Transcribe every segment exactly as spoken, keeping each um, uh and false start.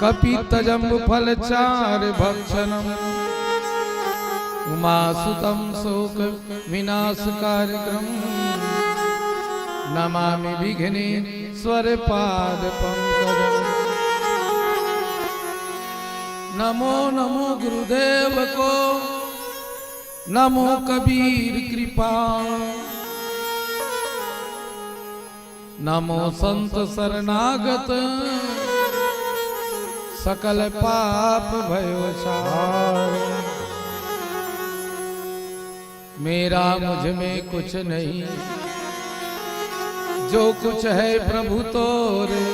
कपित्थजम्बूफलचारुभक्षणम् उमासुतं शोकविनाशकारकम्। नमामि विघ्नेश्वरपादपङ्कजम्। नमो नमो गुरुदेव को, नमो कबीर कृपा, नमो संत शरणागत, सकल पाप भयो क्षाम। मेरा मुझ में कुछ नहीं, जो कुछ है प्रभु तोरे,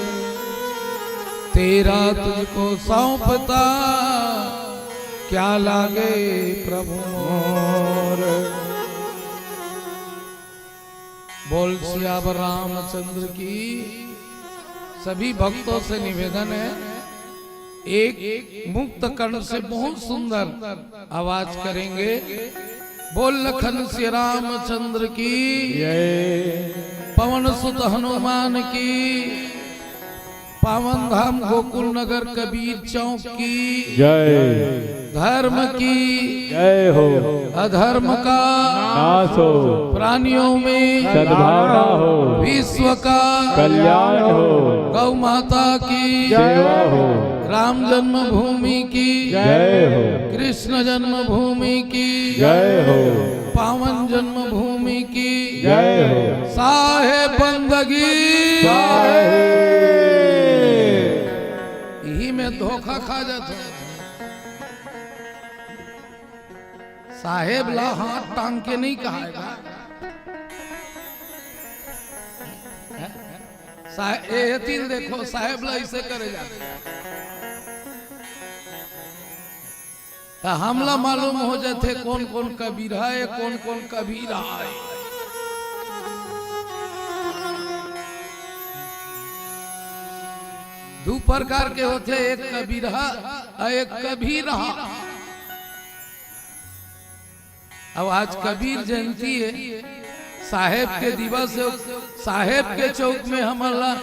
तेरा तुझको सौंपता, क्या लागे प्रभु मोरे। बोल सियावर रामचंद्र की। सभी भक्तों से निवेदन है, एक मुक्त कंठ से बहुत सुंदर आवाज करेंगे। बोल लखन सिया रामचंद्र की। जय। पवन सुत हनुमान की। पावन धाम गोकुल नगर कबीर चौक की जय। धर्म की जय हो। अधर्म का नाश हो। प्राणियों में सद्भावना हो। विश्व का कल्याण हो। गौ माता की सेवा हो। राम जन्मभूमि की जय हो। कृष्ण जन्मभूमि की जय हो। पावन जन्मभूमि की जय हो। साहेब बंदगी साहेब। इही में धोखा खा जात हो। साहेब ला हाथ टांग के नहीं कहाएगा। साहे-, ए, एती ल देखो, साहेब ला ऐसे करे जाथे। त हमला मालूम हो जाथे कोन कोन कबीर हे, कोन कोन कबीर हे। दू प्रकार के होथे, एक कबीर हे अउ एक कबीर हे। अब आज कबीर जयंती हे, साहेब के दिवस हे, साहेब के चौक में हमन ला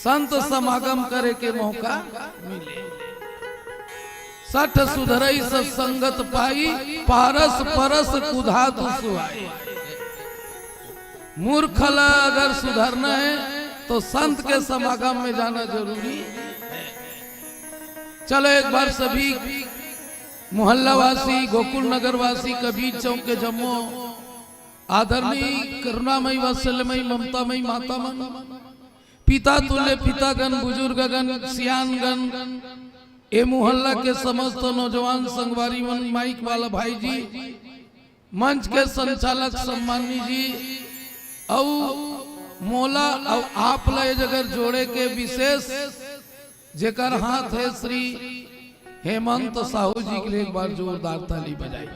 संत समागम करे के मौका मिले। सठ सुधरई सत्संगत पाई, पारस परस कुधातु सुहाई। मूर्ख ला अगर सुधरना हे तो संत के समागम में जाना जरूरी हे। चलो एक बार सभी मोहल्ला वासी, गोकुल नगर वासी, कबीर चौक के जम्मो आदरणीय, करुणामयी, वात्सल्यमयी, ममतामयी माता मन, पिता तुल्य पितागण, बुजुर्गगण, सियानगण, ए मोहल्ला के समस्त नौजवान संगवारी मन, माइक वाला भाई जी, मंच के संचालक सम्मानी जी, अउ मोला अउ आप ला ए जगह जोड़े के विशेष जेकर हाथ हे श्री हेमंत साहू जी के लिए एक बार जोरदार ताली बजाई।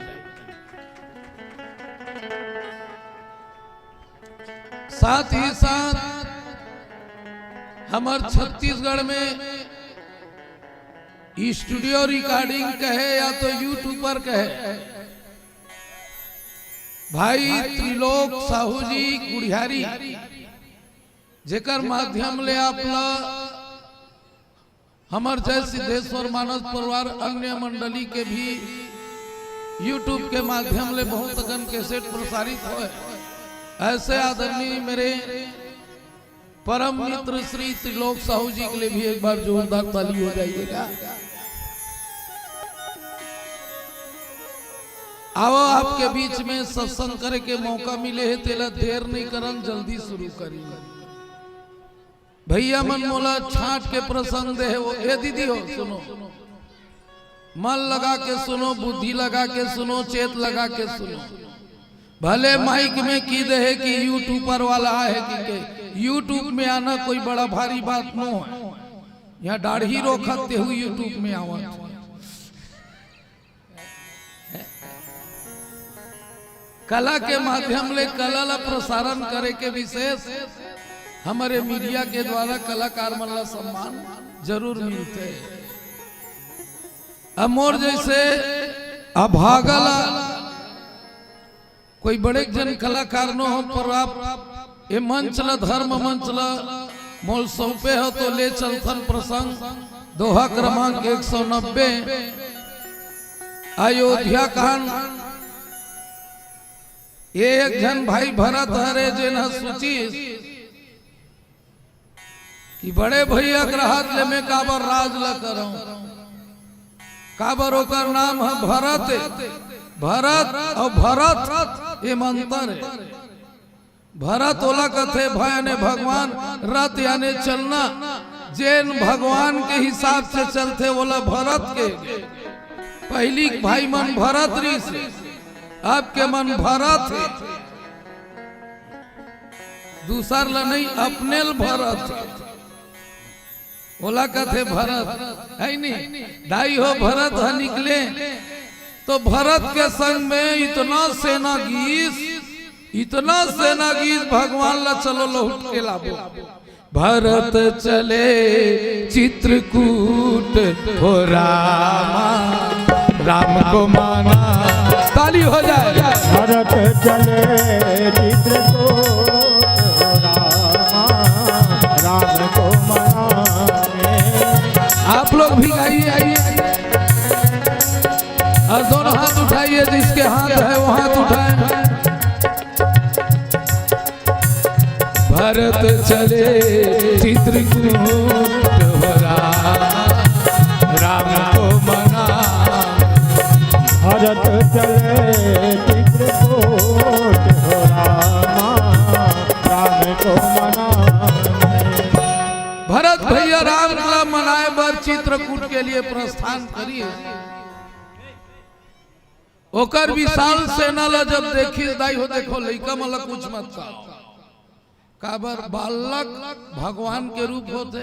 साथ ही साथ हमर छत्तीसगढ़ में studio recording कहे या तो YouTuber कहे, भाई त्रिलोक साहू जी गुढ़ियारी, जेकर माध्यम ले आप ला हमर जय सिद्धेश्वर मानस परिवार अन्य मंडली के भी YouTube के माध्यम ले बहुत अकन कैसेट प्रसारित होय। ऐसे आदरणीय मेरे परम मित्र श्री त्रिलोक साहू जी के लिए भी एक बार जोरदार ताली हो जाइएगा। आओ, आपके बीच में सत्संग करे के मौका मिले हे, तेला देर नहीं करन, जल्दी शुरू करी। भैया मन मोला छांट के प्रसंग दे हे, वो, ए दीदी हो, सुनो, मन लगा के सुनो, बुद्धि लगा के सुनो, चेत लगा के सुनो। भले माइक में की दे हे कि YouTuber वाला हे कि के, YouTube में आना कोई बड़ा भारी बात नो हे। यहाँ दाढ़ी रोखत ते हु YouTube में आवत। कला के माध्यम ले कला ला प्रसारण करे के विशेष हमरे media के द्वारा कलाकार मन ला सम्मान जरूर मिलथे। अब मोर जैसे अभागा ला कोई बड़े जन कलाकार नो हो, पर आप ए मंच ला, धर्म मंच ला मोल सौंपे हो तो ले चलथन प्रसंग। दोहा क्रमांक एक सौ नब्बे, अयोध्या कांड। ये एक झन भाई भरत हरे, जेन ह सोचिस कि बड़े भैया के रहत ले मैं काबर राज ल करंव, काबर ओकर नाम ह भरत ए। भरत अउ भरत ये म अंतर हे। भरत ओला कथे, भ याने भगवान, रत याने चलना। जेन भगवान के हिसाब से चलथे, ओला भरत के। पहिली भाई मन भरत रिहिस, अब के मन भरत हे। दूसर ल नहीं, अपने ल भरत हे। ओला कथे भरत, है नी? दाई हो, भरत ह निकले, तो भरत के संग में इतना सेना गीस, इतना सेना गीस, भगवान ला चलो लहुट के लाबो। भरत चले चित्रकूट हो रामा, राम को माना। ताली हो जाए। भरत चले चित्रकूट हो रामा, राम को मनाने। आप लोग भी गाइए, आइए, आइए। और दोनों हाथ उठाइए, जिसके हाथ है वो हाथ उठाए। भरत चले चित्रकूट हो राम, राम को मना। भरत चले चित्रकूट हो रामा, राम को मना। भरत भैया राम ला मनाए बर चित्रकूट के लिए प्रस्थान करिस। ओकर विशाल सेना ला जब देखिस, दाई हो, देखो, लइका मन ला कुछ मत कहो, काबर बालक भगवान के रूप होथे।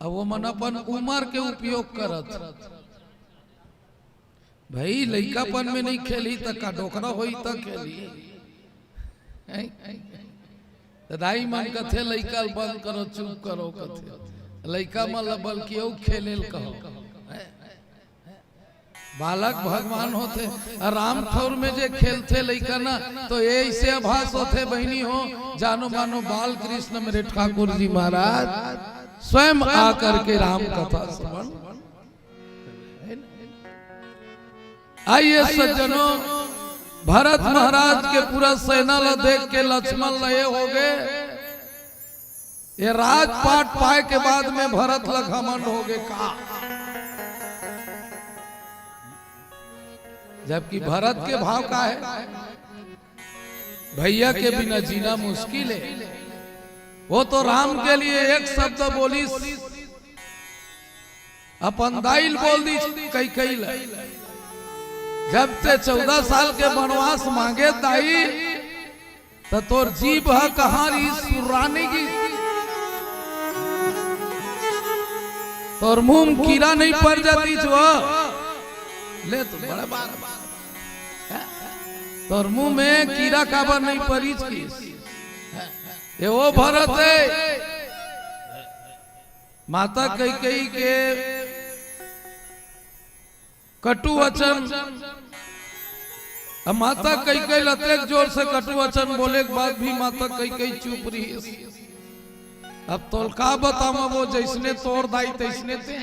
अब वो मन अपन उमर के उपयोग करत। भाई, लइकापन में नहीं खेली त का डोकरा होई त खेली? हैं? त दाई मन कथे, "लइका ल बंद करो, चुप करो," कथे। लइका मन ल बल्कि अउ खेले ल कहो। हैं? बालक भगवान होथे। अउ राम ठौर में जे खेलथे लइका ना, तो ऐसे आभास होथे, बहिनी हो, जानो मानो बाल कृष्ण मेरे ठाकुर जी महाराज स्वयं आकर के राम कथा श्रवण। आइए सज्जनों, भरत महाराज के पूरा सेना ला देख के लक्ष्मण लये हो गए। ये राजपाट पाए के बाद में भरत ला घमंड हो गए का? जबकि भरत के भाव का है? भैया के बिना जीना मुश्किल है। वो तो राम के लिए एक शब्द बोलिस, अपन दाई ल बोल दिस कैकई ल, "जब ते चौदह साल के वनवास मांगे दाई, त तोर जीभ ह कहाँ रहिस, सुर्राने गिस? तोर मुंह में कीरा नहीं पर जातिस वो?" ले तो बड़े बात। तोर मुंह में कीरा काबर नहीं परिस किस? ये वो भरत है, माता कैकई के कटु वचन। अब माता कैकई ल अतेक जोर से कटु वचन बोले के बाद भी माता कैकई चुप रहिस। अब तोल का बतावं, वो जैसने तोर दाई तैसने ते।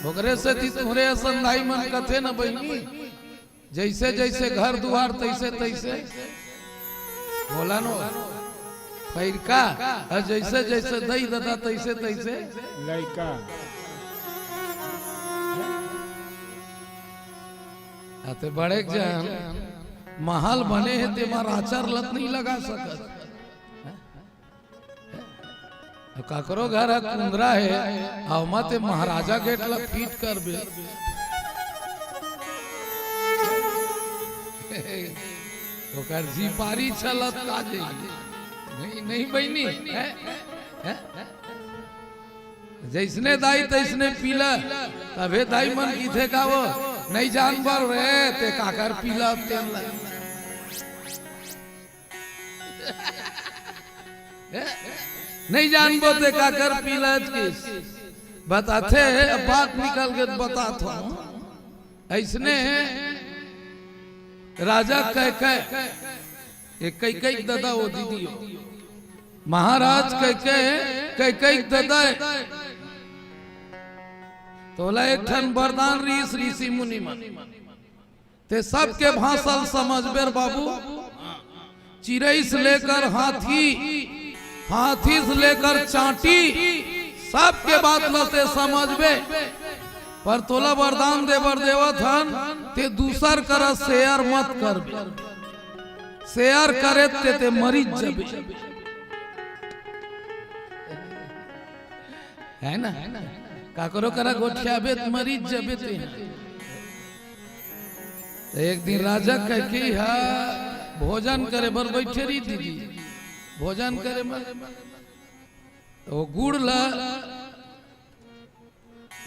ओकरे सेती तुंहरे असन दाई मन कथे न बहिनी, जैसे जैसे घर दुआर तैसे तैसे। बोला नो। पैरका, अउ जैसे जैसे दई ददा तैसे तैसे। लइका। अते बड़े जन महल बने हे, तेमा राचर लत नहीं लगा सकत। काकरो घर ह कुंदरा हे, अउ मते महाराजा गेट ला फिट करबे। ओकर झिपारी छलत का जाही। नहीं, नहीं बहिनी, हैं? हैं? जैसने दाई तैसने पीला, तभे दाई मन किथे का वो, "नहीं जान बर रे, ते काकर पीला तेन ला।" नहीं जानबो ते काकर पीलत किस। बताथे, अब बात निकल के बतात हूँ। ऐसने राजा कैकई, ये कैकई ददा वो दीदी हो। महाराज कैके, कैके ददा, तोला एक ठन वरदान रहिस ऋषि मुनि मन। ते सबके भाषा ल समझबे रे बाबू। चिरई से लेकर हाथी, हाथी से लेकर चांटी, सबके बात ल ते समझबे। पर तोला वरदान दे बर देवत हन, ते दूसर करा share मत करबे। Share करे ते, ते मरिच जबे। है ना? काकरो करा गोठियाबे त मरिच जबे ते। तो एक दिन राजा कैकेयी हा भोजन करे बर बैठे रही दीदी। भोजन करे बर तो गुड़ ला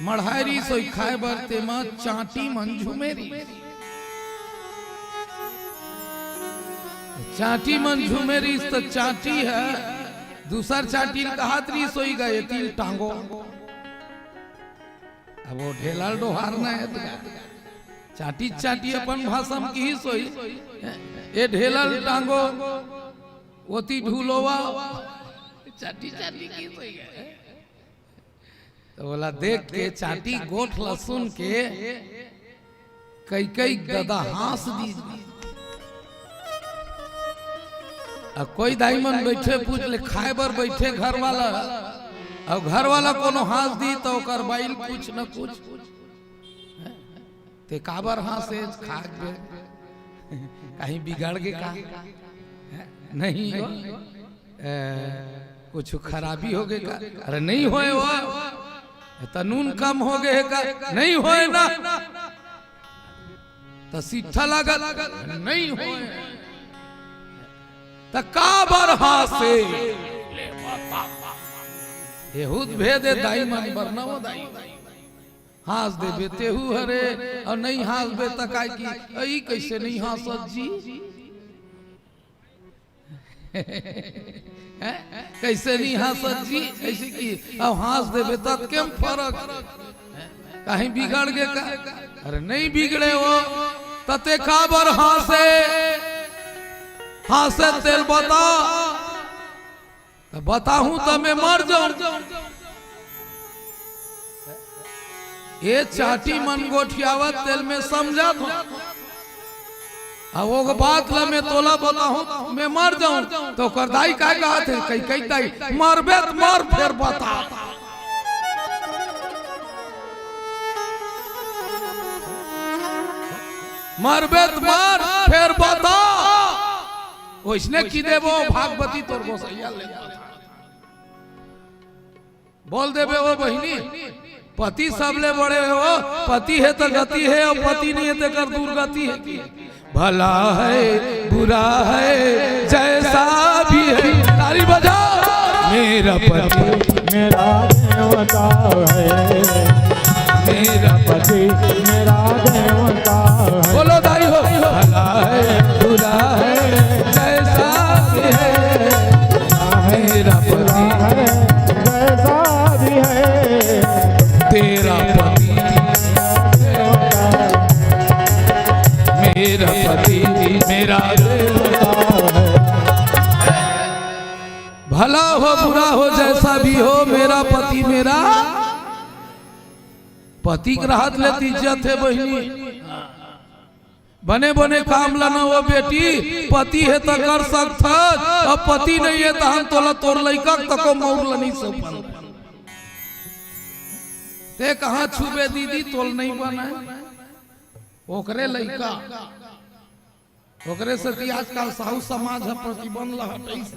मढ़ाए रहिस, सोई खाए बर, तेमा चांटी मन झूमे रहिस। चांटी मन झूमे रहिस, त चांटी ह दूसर चांटी ल कहत रहिस, सोई गा, एती ल टांगो। अब वो ढेला ल डोहारना हे त चांटी, चांटी अपन भाषा म किहिस होही, ए ढेला ल टांगो, ओती ढुलोवा। चांटी, चांटी किहिस होही। त ओला देख के, चांटी गोठ ल सुन के कैकेयी ददा हाँस दिस। अब कोई दाई मन बैठे पूछ ले, खाए बर बैठे घर वाला, अउ घर वाला कोनो हाँस दिस त ओकर बाई ल कुछ न कुछ, ते काबर हाँसे, खा के कहीं बिगड़ गे का? नहीं हो। ए, कुछ खराबी हो गे का? अरे नहीं होय वो, त नून कम हो गे हे का? नहीं होय ना। त सिट्ठा लागत? नहीं होय। त काबर हाँसे? एहू त भेद हे दाई मन बर ना वो दाई। हाँस देबे तेहू हरे, अउ नहीं हाँसबे त काय की, अ, ई कैसे नहीं हाँसत जी? हैं? कैसे नहीं हाँसत जी? ऐसे की, अब हाँस देबे त केम फरक? कहीं बिगड़ गे का? अरे नहीं बिगड़े वो, त ते काबर हाँसे? हाँसे तेल बता। त बताहूं त मैं मर जाऊं। ए चांटी मन गोठियावत तेल में समझत हो। अब वो बात ला मैं तोला बताहूं, मैं मर जाऊं। त ओकर दाई का कहत हे, कैकेयी दाई, मरबे त मर, फेर बता। मरबे त मर, फेर बता। ओइसने कहि देबो, भागवती तोर गोसइया ले। बोल देबे ओ बहिनी, पति सबले बड़े हो, पति हे त गति हे, अउ पति नहीं हे तेकर दुर्गति हे। भला है, बुरा है, जैसा भी है, ताली बजाओ। मेरा पति मेरा देवता है। मेरा पति मेरा देवता है। बोलो दाई हो। भला है, बुरा है, जैसा भी है, मेरा पति, जैसा भी है, तेरा पति, मेरा पति, मेरा देवता है। भला हो, बुरा हो, जैसा भी हो, मेरा पति, मेरा पति के रहत ले त इज्जत हे बहिनी। बने बने काम ला ना वो बेटी, पति हे त कर सकथस, अब पति नहीं हे तहन तोला तोर लइका तको मउर ला नहीं सौंपन। ते कहाँ छुबे दीदी, तोल नहीं बने। ओकरे लइका, ओकरे सेती आजकल साहू समाज ह प्रतिबंध ला हटाइस।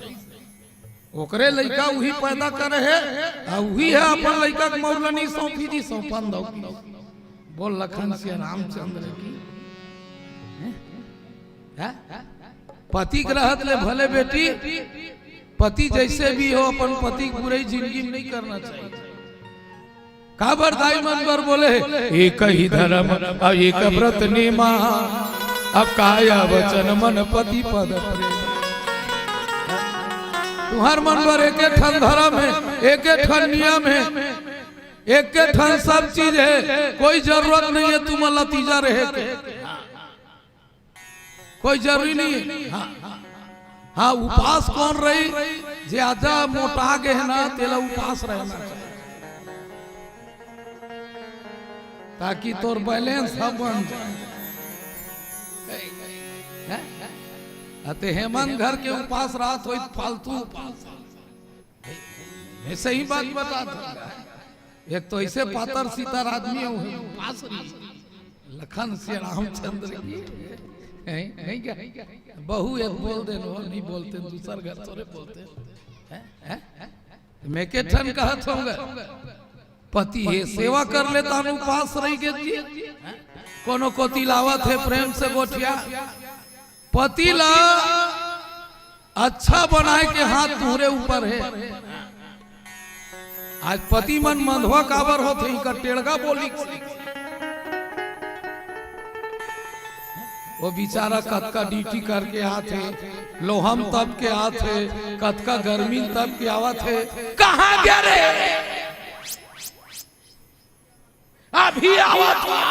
ओकरे लइका उही पैदा करे हे, अउ उही ह अपन लइका के मउर ला नहीं सौंपी जी, सौंपन दो। बोल लखन सिया रामचंद्र की। हैं? हैं? पति के रहत ले भले बेटी, पति जैसे भी हो, अपन पति के बुराई जिंदगी में नहीं करना चाहिए। काबर दाई मन बर बोले हे, एक ही धर्म अउ एक व्रत नेमा, अब काया वचन मन पति पद प्रेम। तुंहर मन बर एके ठन धर्म हे, एके ठन नियम हे, एके ठन सब चीज हे, कोई जरूरत नहीं हे तुमन ला तीजा रहे के। कोई जरूरी नहीं है। हाँ। हाँ, उपास कोन रही? जे आजा मोटा गे हे ना, तेला उपास रहना चाहिए, ताकि तोर बैलेंस ह बन जाए। हैं? अते हेमंत घर के उपास रात होई, फालतू उपास। मैं सही बात बता था। एक तो ऐसे पातर सीतर आदमी हो, उपास रही। लखन सिया रामचंद्र की। हैं? नहीं क्या? बहू एक बोल दे, वो नहीं बोलते, दूसर घर तोरे बोलते। हैं? हैं? मैं के ठन कहत होंगे, पति हे सेवा कर ले, तानु उपास रही गे जी। कोनो कोती लावत हे प्रेम से गोठिया, पति ला अच्छा बनाए के हाथ तुहरे ऊपर हे। आज पति मन मंधवा काबर होथे, इनका टेड़गा बोली। वो बेचारा कतका ड्यूटी करके आथे, लोहम तप के आथे, कतका गर्मी तप के आवत हे, कहाँ गे रे? अभी आवत हे।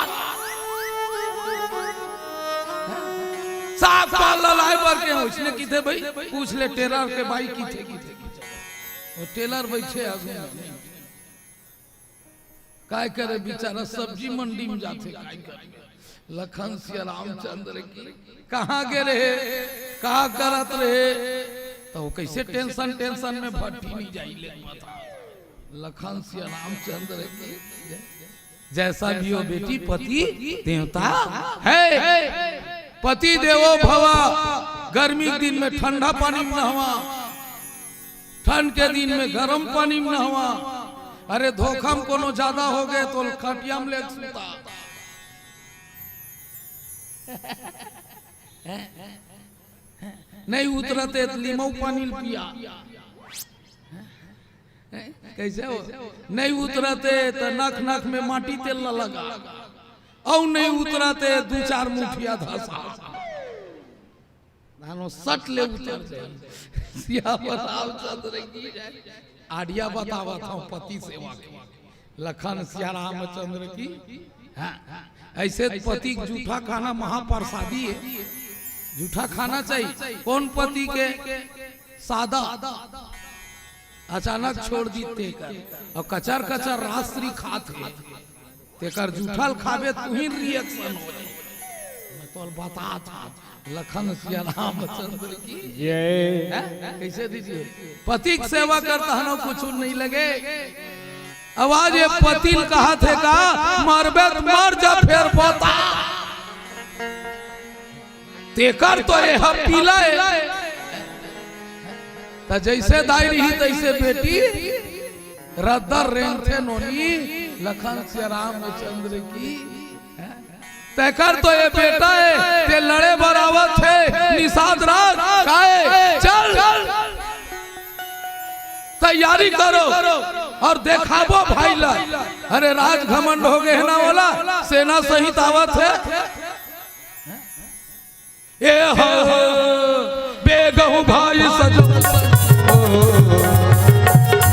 साग पान ला लाए बर के, उसने किथे भाई, पूछ ले टेलर के बाई किथे, किथे, किथे। वो टेलर बैठे आगू। काय करे बेचारा, सब्जी मंडी में जाथे, काय करे? लखन सिया रामचंद्र की, कहाँ गे रहे, का करत रहे, तो वो कैसे टेंशन, टेंशन में भट्टी नहीं जाई ले, बता। लखन सिया रामचंद्र की जय। जैसा भी हो बेटी, पति देवता है। पति देवो भवा। गर्मी के दिन में ठंडा पानी में नहवा, ठंड के दिन में गरम पानी में नहवा। अरे धोखा में कोनो ज्यादा हो गए तो खटिया में ले सुता। नहीं उतरते तो लीमऊ पानी पिया। कैसे हो? नहीं उतरते तो नख नख में माटी तेल ला लगा, और नहीं उतरते दू चार मुठिया धसा। नानो सट ले उतर जाए। सियावर रामचंद्र की जय। आडिया बतावत हूँ पति सेवा के। लखन सिया रामचंद्र की। हाँ, ऐसे पति के जूठा खाना महाप्रसादी है। जूठा खाना चाहिए। कौन पति के सादा अचानक छोड़ दी तेकर, और कचर कचर राजश्री खात हे, तेकर जूठा ल खाबे तुही रिएक्शन हो जाए। मैं तो बता था, लखन सिया रामचंद्र की जय। हैं? कैसे दीजिए? पति के सेवा करता है ना, कुछ नहीं लगे। आवाज ये पति ल कहा थे का, मरबे त मर जा फेर बता। तेकर तो ये ह पीला है। त जैसे दाई रही तैसे बेटी रद्दर रेंगथे नोनी। लखन सिया रामचंद्र की। तेकर तो ये बेटा है, ते लड़े बर आवत हे, निषाद राज, काहे? चल, तैयारी करो और देखाबो भाई ला। अरे राज घमंड हो गए ना, ओला सेना सहित आवत हे। ए हो, बेगहु भाई सजो, ओ,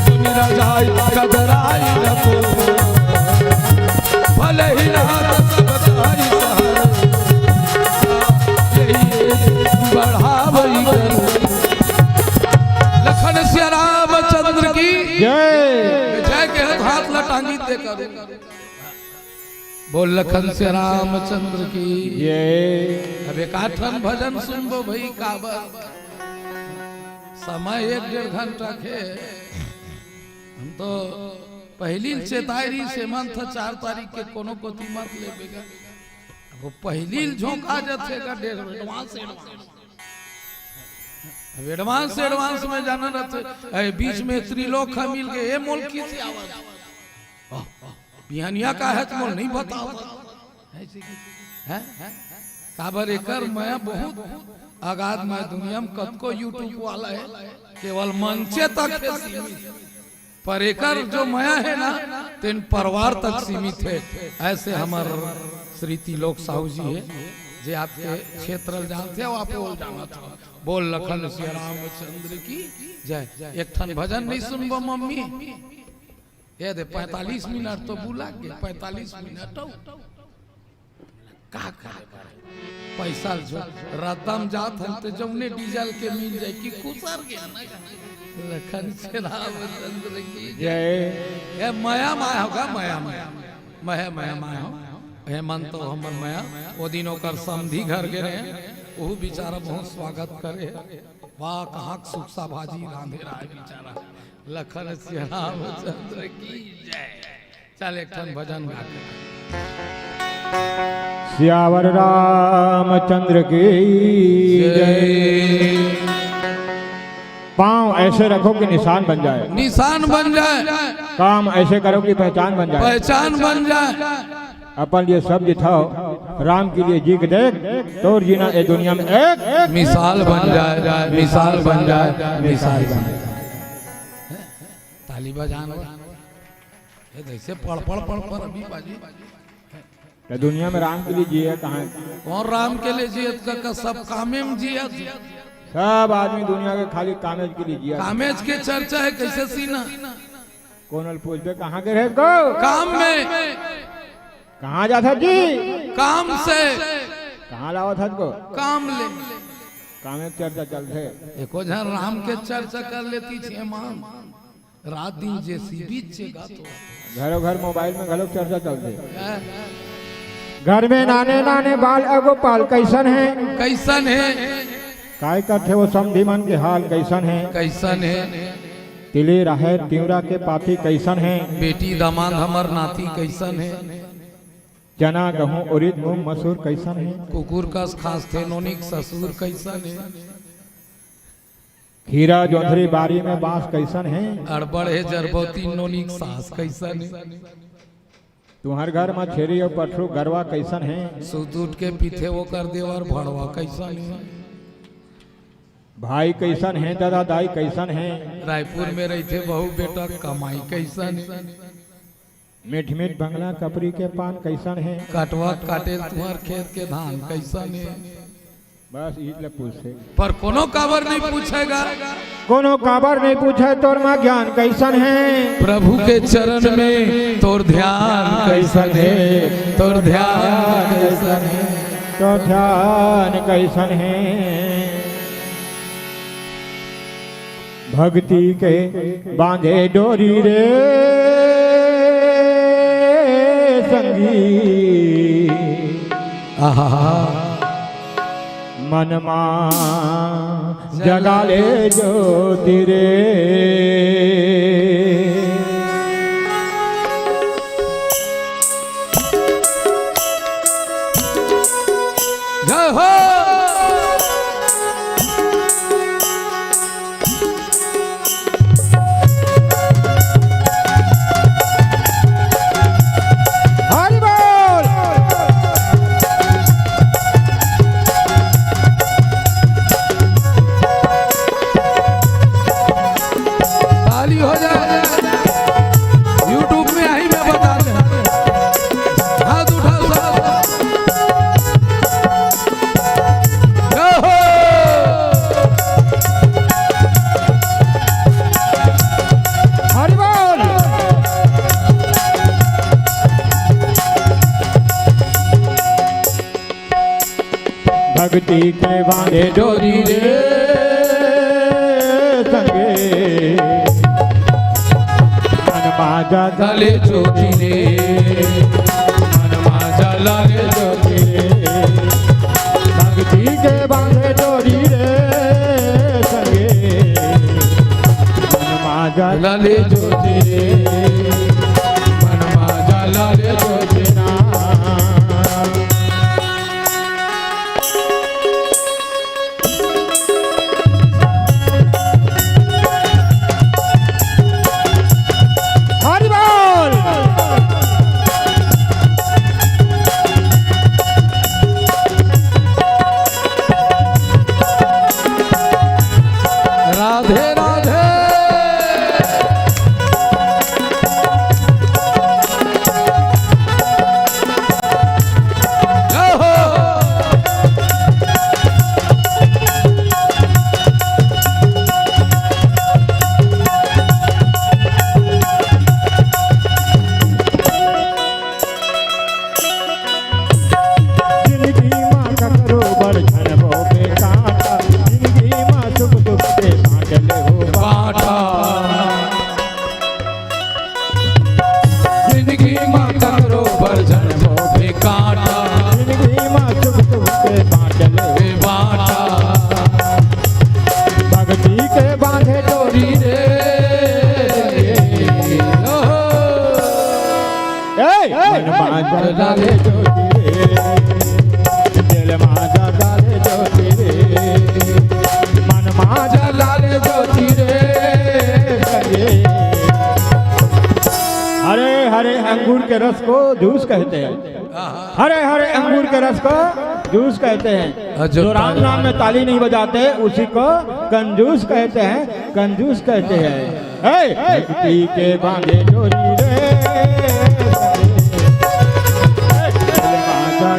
सुनि रजाई कजराई रखो, भले ही ना बताई सहारा, यही बढ़ावई कर। लखन सिया रामचंद्र की जय। जय के हाथ ला टांगी दे करो। बोल लखन सिया रामचंद्र की। ये अब एक आठन भजन सुनबो भाई, काबर समय एक डेढ़ घंटा के। हम तो पहली चेताई रही से मन था चार तारीख के कोनो कोती मत ले बेगा। अब वो पहली झोंका जाथे का डेढ़ एडवांस, एडवांस। अब एडवांस, एडवांस में जाना रहते। ए, बीच में त्रिलोक मिल गए, ए मोल किसी आवाज। बिहनिया का है तुमन नहीं बताओ। हैं? काबर एकर मैं बहुत अगाध मैं दुनिया में कतको YouTube वाला है, केवल मंचे तक है सीमित। पर एकर जो मया है ना, तेन परिवार तक सीमित है। ऐसे हमर श्री तिलोक साहू जी है, जे आपके क्षेत्र ल जानते हो, आप बोल जानत हो। बोल लखन सिया रामचंद्र की जय। एक ठन भजन नहीं सुनबो मम्मी? ये दे, पैंतालीस मिनट तो बुला के, पैंतालीस मिनट हो। का करे भाई? पैसा जो रद्दा म जात हन, त जउने डीजल के मिल जाए कि कुसर गया ना। लखन श्री रामचंद्र की जय। ए, मया माया होगा, मया माया। मया, मया माया हो। हेमंत तो हमर मया, ओ दिन ओकर समधी घर गे रहे, ओहू बेचारा बहुत स्वागत करे। वाह, कहाँ के सुकसा भाजी रांधे रहा बेचारा। लखन श्री रामचंद्र की जय। चल, एक ठन भजन गा के। सियावर रामचंद्र की जय। जय। पाँव ऐसे रखो कि निशान बन जाए। निशान बन जाए। काम ऐसे करो कि पहचान बन जाए। पहचान बन जाए। अपन लिए सब जिथाओ, राम के लिए जी के देख, तोर जीना ए दुनिया में एक मिसाल बन जाए, मिसाल बन जाए, मिसाल बन जाए। ताली बजाना। ये जैसे पड़, पड़, पड़, पड़, अभी बाजी। तो दुनिया में राम के लिए जिए कहाँ? कौन राम के लिए जिए? का, का सब कामे में जिए। सब आदमी दुनिया के खाली कामेज के लिए जिए। कामेज के चर्चा है, कैसे सीना? कौन ल पूछबे, कहाँ के रहे को? काम में। कहाँ जात हस जी? काम से। कहाँ लावत हस को? काम ले। कामे के चर्चा चलथे। एको झन राम के चर्चा कर लेती छे मान। रात दिन जेसीबी चेगा तो। घरो घर मोबाइल में घलो चर्चा चलथे। हैं? घर में नाने नाने बाल अगोपाल कैसन हे? कैसन हे? काय करथे वो समधी मन के हाल कैसन हे? कैसन हे? तिली राहेर तिवरा के पाती कैसन हे? बेटी दामाद हमर नाती कैसन हे? चना गहूं उरिद मूंग मसूर कैसन हे? कुकुर कस खास थे नोनिक ससुर कैसन हे? खीरा जोंधरी बारी में बांस कैसन हे? अड़बड़ हे जरबौती नोनिक सास कैसन हे? तुंहर घर म छेरी अउ पठरू गरवा कैसन हे? सुत उठ के पीथे ओकर देवर भड़वा कैसन हे? भाई कैसन हे? दादा दाई कैसन हे? रायपुर में रहिथे बहू बेटा कमाई कैसन हे? मीठ मीठ बंगला कपरी के पान कैसन हे? कटवा काटे तुंहर खेत के धान कैसन हे? बस ईद ले पूछे। पर कोनो काबर नहीं पूछेगा। कोनो काबर नहीं पूछे तोर माँ ज्ञान कैसन हे? प्रभु के चरण में तोर ध्यान कैसन हे? तोर ध्यान कैसन हे? तोर ध्यान कैसन हे? भक्ति के बांधे डोरी रे संगी। आहा। मनमा जगा ले ज्योति रे। जय हो। हरि बोल। ताली हो जाए। YouTube में आई, मैं बता दे। हाथ उठाओ सब। जय हो। हरि बोल। भक्ति के बांधे डोरी रे संगे, मन माजा लाले ज्योति रे, मन माजा लाले ज्योति रे, भक्ति के बांधे डोरी रे संगे, मन माजा लाले ज्योति रे, मन माजा लाले ज्योति ना। हरि बोल। राधे राधे। मा जगा ले ज्योति रे, दिल मा जगा ले ज्योति रे, मन मा जगा ले ज्योति रे। हरे हरे अंगूर के रस को जूस कहते हैं। हरे हरे अंगूर के रस को जूस कहते हैं। हाँ, जो जो राम नाम में ताली नहीं बजाते, उसी को कंजूस कहते हैं, कंजूस कहते हैं। हे, भक्ति के बांधे डोरी रे।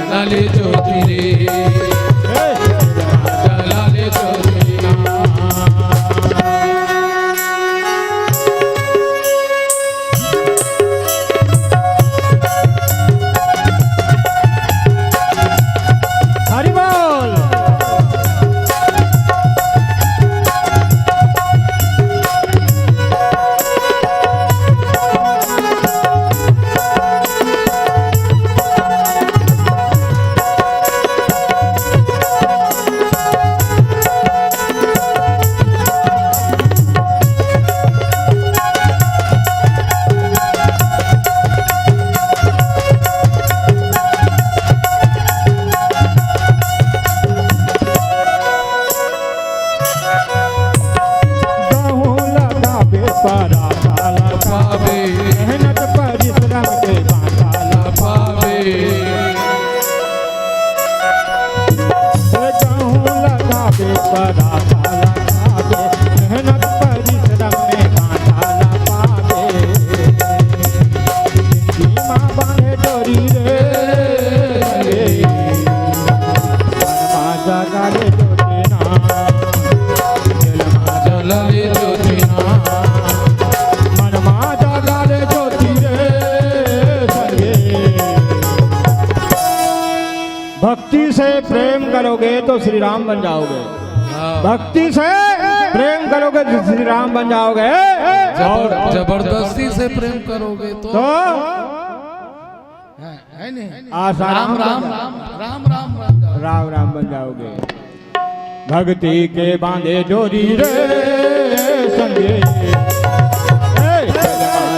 लाले ज्योति रे। हे, लाले ज्योति रे। हरि बोल। गहूं लगाबे, पराठा ला पाबे, मेहनत परिश्रम के बांटा ला पाबे। गहूं लगाबे, पराठा ला पाबे, मेहनत परिश्रम में बांटा ला पाबे। जिंदगी मा बांधे डोरी रे, मन मा जगा ले ज्योति ना, दिल मा जगा ले ज्योति ना, मन मा जगा ले ज्योति रे, संगे। भक्ति से प्रेम करोगे तो श्री राम बन जाओगे। हाँ। भक्ति से प्रेम करोगे तो श्री राम बन जाओगे। जबर-, और जबरदस्ती से प्रेम करोगे तो तो है, है नहीं? आसाराम राम, बन राम, जाओगे। राम, राम, राम बन जाओगे। राम, राम बन जाओगे। भक्ति के बांधे डोरी रे संगे। ए,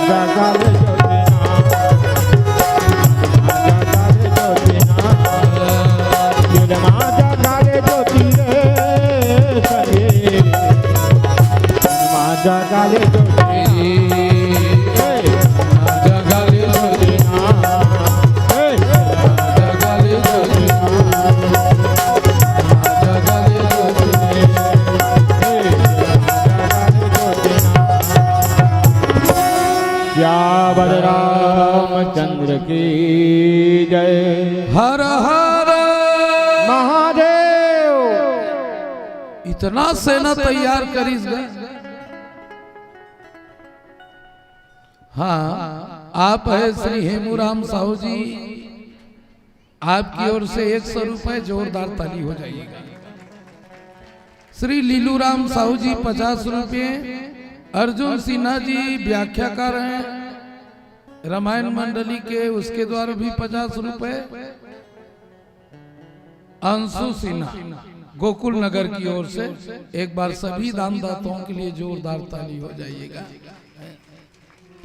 जगा ले ज्योति ना, जगा ले ज्योति ना, जगा ले ज्योति रे संगे। मा जगा ले ज्योति ना, ए, मा जगा ले ज्योति ना, ए, मा जगा ले ज्योति ना, मा जगा ले ज्योति ना, ए, मा जगा ले ज्योति ना। सियावर रामचंद्र की जय। हर हर महादेव। इतना सेना तैयार करिस गा। हाँ, आप है श्री हेमूराम साहू जी, आपकी ओर से एक सौ रुपए, जोरदार ताली हो जाइएगा। श्री लीलूराम साहू जी पचास रुपए, अर्जुन सिन्हा जी व्याख्याकार हैं रामायण मंडली के, उसके द्वारा भी पचास रुपए। अंशु सिन्हा गोकुल नगर की ओर से एक बार सभी दानदाताओं के लिए जोरदार ताली हो जाइएगा।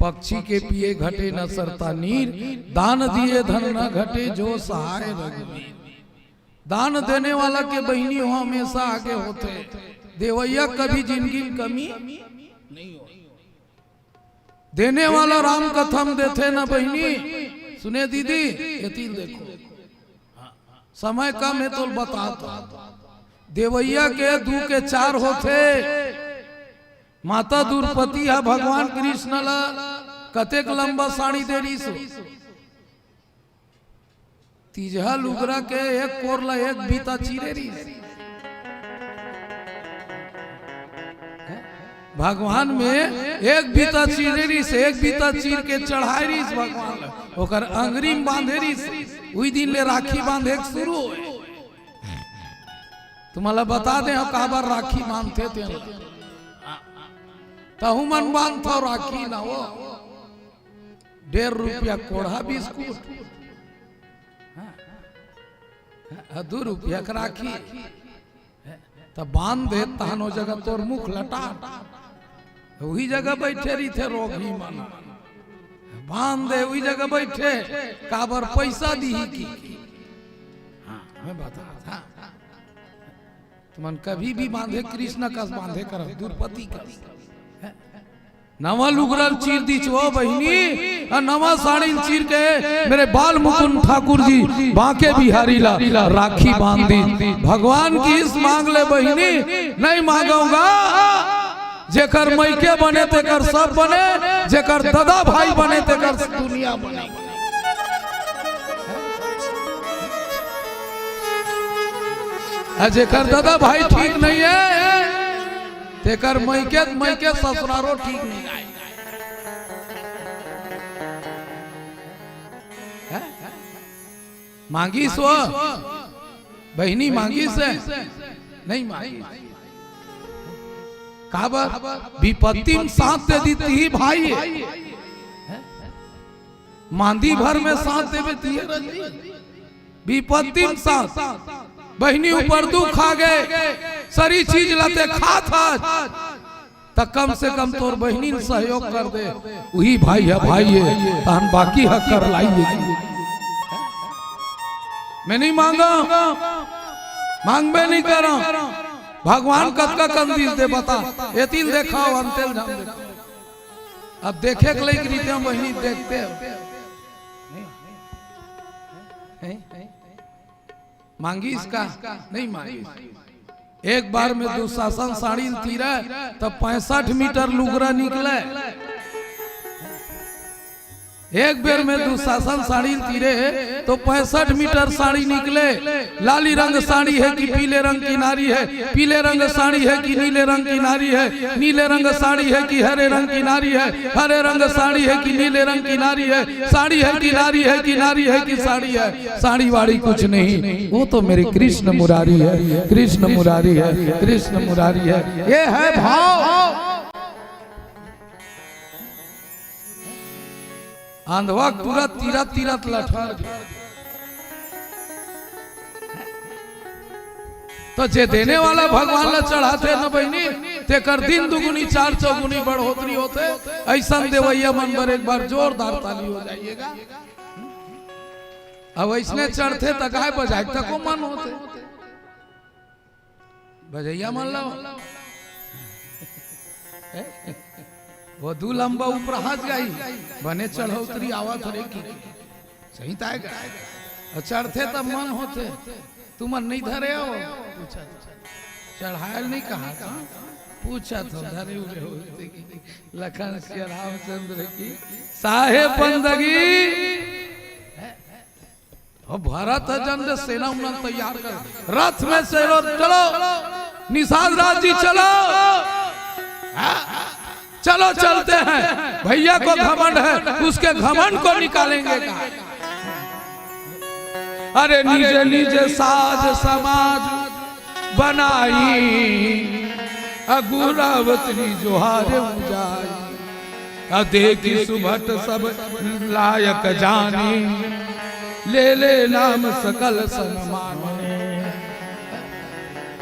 पक्षी के पिए घटे न सरता नीर, दान दिए धन न घटे जो सहाय रघुवीर। दान देने वाला के बहिनी हो हमेशा आगे होथे, देवैया कभी जिंदगी में कमी नहीं हो। देने वाला राम कथा म देथे न बहिनी। सुने दीदी, एती ल देखो, समय कम हे तो बतात हंव। देवैया के दू के चार होथे। माता द्रौपदी ह भगवान कृष्ण ला कतेक लंबा साड़ी दे रिहिस हो? तीजहा लुगरा के एक कोर ला एक बीता चीरे रिहिस। भगवान में एक बीता चीरे रिहिस, एक बीता चीर के चढ़ाए रिहिस भगवान ला। ओकर अंगरी में बांधे रिहिस। उही दिन ले राखी बांधे के शुरू होय। तुम्हां ला बता दे, हम काबर राखी बांधथे तेन ला। तहू मन बांधथव राखी ना हो। डेढ़ रुपया कोढ़ा बिस्कुट, हाँ, दू रुपया के राखी, त बांध दे, तहन ओ जगह तोर मुख लटा, उही जगह बैठे रहिथे रोगही मन। बांध दे, उही जगह बइठे, काबर पइसा दिही कि। हाँ, मैं बता, हाँ। तुमन कभी भी बांधे कृष्ण कस बांधे करव, द्रौपदी कस। नवा लुगरा ल चीर दिस ओ बहिनी, अउ नवा साड़ी ल चीर के मेरे बाल मुकुंद ठाकुर जी बांके बिहारी ला राखी बांध दिस। भगवान किहिस मांग ले बहिनी, नहीं मांगव गा। जेकर मइके बने तेकर सब बने, जेकर ददा भाई बने तेकर दुनिया बने। अउ जेकर ददा भाई ठीक नहीं हे, तेकर मइके, मइके ससुरारो ठीक नहीं हे। हैं? मांगिस ओ, बहिनी मांगिस हे? नहीं मांगिस। काबर? बिपत्ति म साथ दे दिस तिही भाई हे। मांदी भर में साथ देबे तिही रही। बिपत्ति म साथ। बहिनी ऊपर दुख आ गे, सरी चीज ला ते खात हस, त कम से कम तोर बहिनी ल सहयोग कर दे। उही भाई ह भाई हे, तहन बाकी ह कर लाइए। मैं नहीं मांगव, मांगबे नहीं करव। भगवान कतका कन दिस दे बता, एती ल देखाव, अंते ल झन देखाव। अब देखे के लइक रहितेंव बहिनी, देखते हो। हैं? मांगिस का? नहीं मांगिस। एक बार में दुशासन साड़ी ल तीरे, त पैंसठ मीटर लुगरा निकले। एक बेर में दुशासन साड़ी ल तीरे, तो पैंसठ मीटर साड़ी निकले। लाली रंग साड़ी हे कि पीले रंग की नारी हे, पीले रंग साड़ी हे कि नीले रंग की नारी हे, नीले रंग साड़ी हे कि हरे रंग की नारी हे, हरे रंग साड़ी हे कि नीले रंग की नारी हे, साड़ी हे कि नारी हे कि नारी हे कि साड़ी हे। साड़ी वाड़ी कुछ नहीं, वो तो मेरे कृष्ण मुरारी हे, कृष्ण मुरारी हे, कृष्ण मुरारी हे। ये हे भाव। अंधवा पूरा तीरत तीरत लठर गे। तो जे देने वाला भगवान ला चढ़ाथे न बहिनी, तेकर दिन दुगुनी चार चौगुनी बढ़ोतरी होथे। अइसन देवइया मन बर एक बार जोरदार ताली हो जाइएगा। अब अइसने चढ़थे त गाय बजाए तको मन होथे। बजइया मन ला। वो दू लंबा उपराहत जाही, बने चढ़ोतरी आवत हरे कि। सही ताय गा। अउ चढ़थे त मन होथे, तुमन नहीं धरे हो? पूछत। चढ़ायल नहीं कहा था? पूछत हो, धरे उरे हो। लखन सिया रामचंद्र की। साहेब बंदगी। अब भरत ह जन दे सेना उना तैयार कर, रथ में से लो, चलो निषाद राज जी चलो, हाँ, चलो चलते हैं, भैया को घमंड है, उसके घमंड को निकालेंगे। अरे निज निज साज समाज बनाई, अगुरावतरी जोहार जाई। अ देखि सुभट सब लायक जानी, ले ले नाम सकल सन्मान।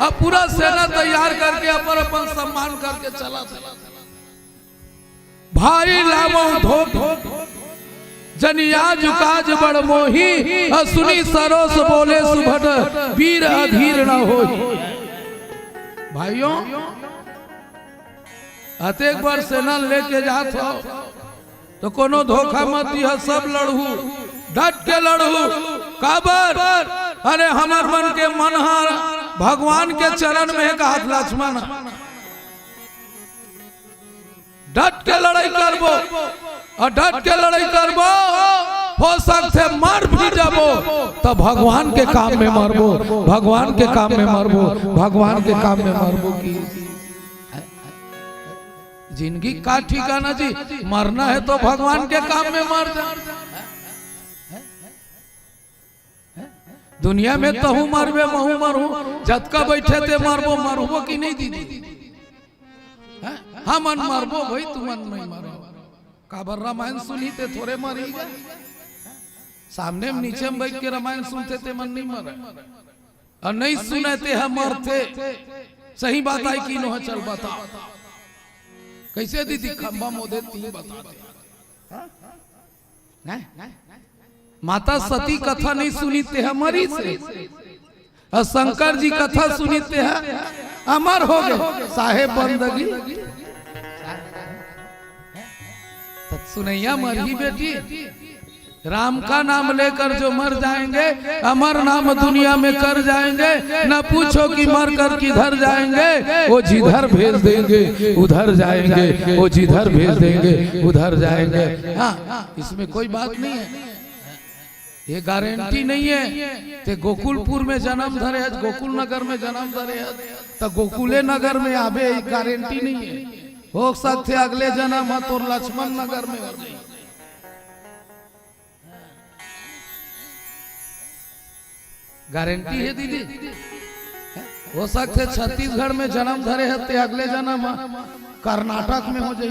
अब पूरा सेना तैयार करके अपन अपन सम्मान करके चला था। भाई लामो धोख जनि आजु काज बड़ मोही, अ सुनि सरोस बोले सुभट वीर अधीर न होई। भाइयों, अतेक बड़ सेना लेके जात हो, तो कोनो धोखा मत दिहा, सब लड़हू, डट के लड़हू। काबर? अरे हमर मन के मन ह भगवान के चरण में हे, कहत लक्ष्मण। डट के लड़ई करबो, अउ डट के लड़ई करबो, हो सकथे मर भी जाबो, त भगवान के काम में मरबो, भगवान के काम में मरबो, भगवान के काम में मरबो कि जिंदगी का ठिकाना जी, मरना हे तो भगवान के काम में मर जा। दुनिया में तहूँ मरबे, महूँ मरहूँ, जतका बइठे ते मरबो, मरबो कि नहीं दीदी? हैं? हमन मरबो भई, तुमन नहीं मरो। काबर रामायण सुनही ते थोरे मरही गा। सामने में नीचे में बइठ के रामायण सुनथे ते मन नहीं मरे। अउ नहीं सुने ते ह मरथे। सही बात आय कि नोहे, चल बता। कइसे दीदी खंभा मोदे तीन बताथे। हाँ? माता सती कथा नहीं सुनी, तेहा मरिस हे। अउ शंकर जी कथा सुनी, तेहा अमर हो गे। साहेब बंदगी त सुनइया मरही बेटी। राम का नाम लेकर जो मर जाएंगे, अमर नाम दुनिया में कर जाएंगे। न पूछो कि मर कर किधर जाएंगे, वो जिधर भेज देंगे उधर जाएंगे, वो जिधर भेज देंगे उधर जाएंगे। हाँ, इसमें कोई बात नहीं है, ये गारंटी नहीं है। ते गोकुलपुर में जन्म धरे हस, गोकुल नगर में जन्म धरे हस, त गोकुले नगर में आबे, ये गारंटी नहीं है। हो सकथे अगले जन्म ह तोर लक्ष्मण नगर में हो जाए। गारंटी हे दीदी? हो सकथे छत्तीसगढ़ में जन्म धरे हस ते अगले जन्म ह कर्नाटक में हो जाई।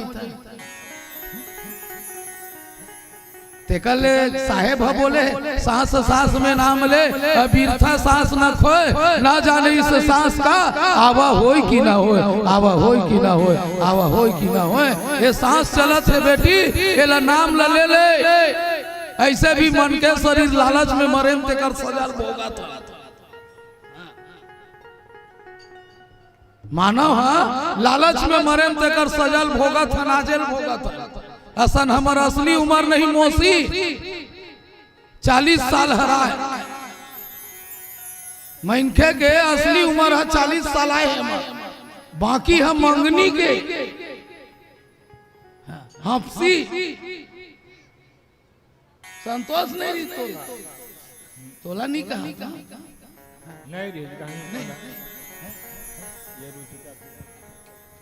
तेकर ले साहेब ह बोले, "साँस साँस में नाम ले, अबिरथा साँस न खोए, ना जाने इस साँस का आवा होय कि ना होय, आवा होय कि ना होय, आवा होय कि ना होय।" ये साँस चलत हे बेटी, एला नाम ल ले ले। अइसे भी मन के शरीर लालच में मरे म तेकर सजा ल भोगत हे। मानव ह लालच में मरे म तेकर सजा ल भोगत हे, नाजे ल भोगत हे। असन हमर असली उमर नहीं मौसी, चालीस साल हराय। मनखे के असली उमर ह चालीस साल आय हे हमर, बाकी ह मंगनी के हंपसी। संतोष नहीं रही तोला, तोला नहीं कहा। नहीं रही, कहीं नहीं। ये रुचिका।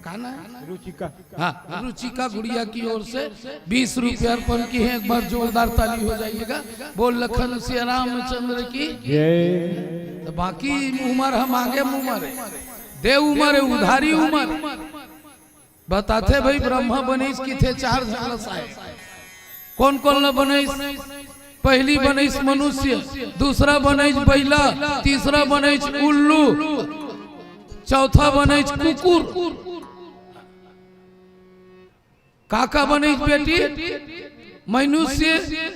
का ना है? रुचिका। हाँ, रुचिका गुड़िया की ओर से बीस रुपये अर्पण की है। एक बार जोरदार ताली हो जाइएगा। बोल लखन सिया रामचंद्र की। जय। त बाकी उमर ह मांगे उमर हे, दे उमर हे, उधारी उमर। बताथे भाई, ब्रह्मा बनइस किथे चार झन ल साहेब। कोन कोन ल बनइस? पहिली बनइस मनुष्य, दूसरा बनइस बइला, तीसरा बनइस उल्लू, चौथा बनइस कुकुर। का का बनइस बेटी? मनुष्य,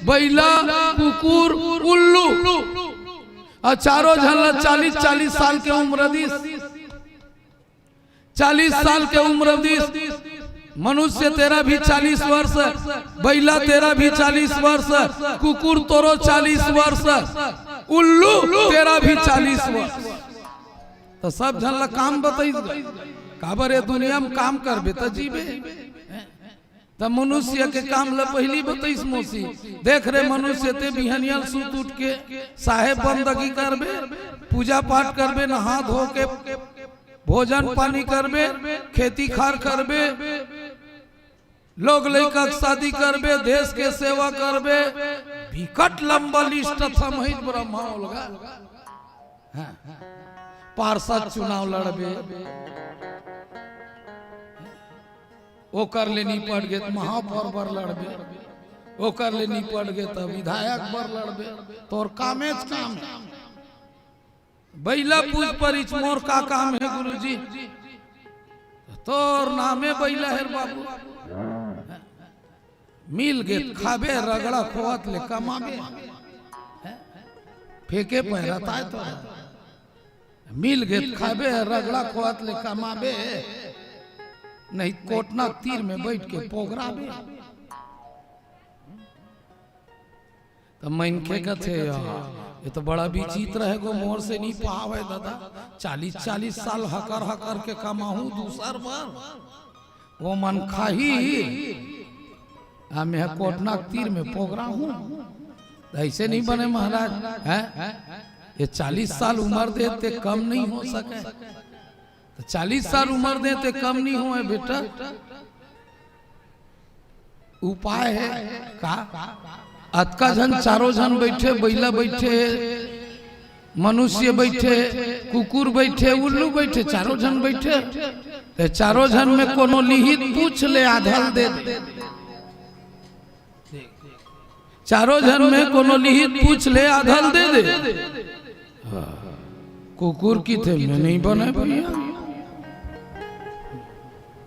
बइला, कुकुर, उल्लू। अउ चारों झन ल चालीस चालीस साल के उम्र दिस। चालीस साल के उम्र दिस। मनुष्य तेरा भी चालीस वर्ष, बइला तेरा भी चालीस वर्ष, कुकुर तोरो चालीस वर्ष, उल्लू तेरा भी चालीस वर्ष। त सब झन ल काम बतइस गा। काबर ये दुनिया म काम करबे त जीबे। त मनुष्य के काम ल पहिली बतइस मौसी। देख रे मनुष्य, ते बिहनिया ल सुत उठ के साहेब बंदगी करबे, पूजा पाठ करबे, नहा धो के भोजन पानी करबे, खेती खार करबे, लोग लइका के शादी करबे, देश के सेवा करबे। बिकट लंबा लिस्ट थमहित ब्रह्मा ओलगा। हाँ। पार्षद चुनाव लड़बे, ओकर ले निपट गे त महापौर बर लड़बे, ओकर ले निपट गे त विधायक बर लड़बे। तोर कामेच काम हे। बइला पूछ परिच मोर का काम हे गुरुजी? तोर नामे बइला हे रे बाबू। मिल गे त खाबे, रगड़ा खोवत ले कमाबे। फेंके पैरा ताय तो मिल गे त खाबे, रगड़ा खोवत ले कमाबे, नहीं कोटना तीर में बइठ के पोगराबे। त मनखे कथे, "यार, ये तो बड़ा विचित्र हे गो, मोर से नहीं पावे दादा, चालीस चालीस साल हकर हकर के कमाहूं दूसर बर, वो मन खाही, आ मैं कोटना के तीर में पोगराहूं।" अइसे नहीं बने महाराज, हैं? ये चालीस साल उमर दे ते कम नहीं हो सके। त चालीस साल उमर दे ते कम नहीं होय बेटा। उपाय हे का? अतका झन, चारों झन बइठे, बइला बइठे, मनुष्य बइठे, कुकुर बइठे, उल्लू बइठे, चारों झन बइठे। ते चारों झन में कोनो लिहित पूछ ले, आधा ल दे दे। चारों झन में कोनो लिहित पूछ ले, आधा ल दे दे। हाँ। कुकुर किथे, मैं नहीं बने भइया।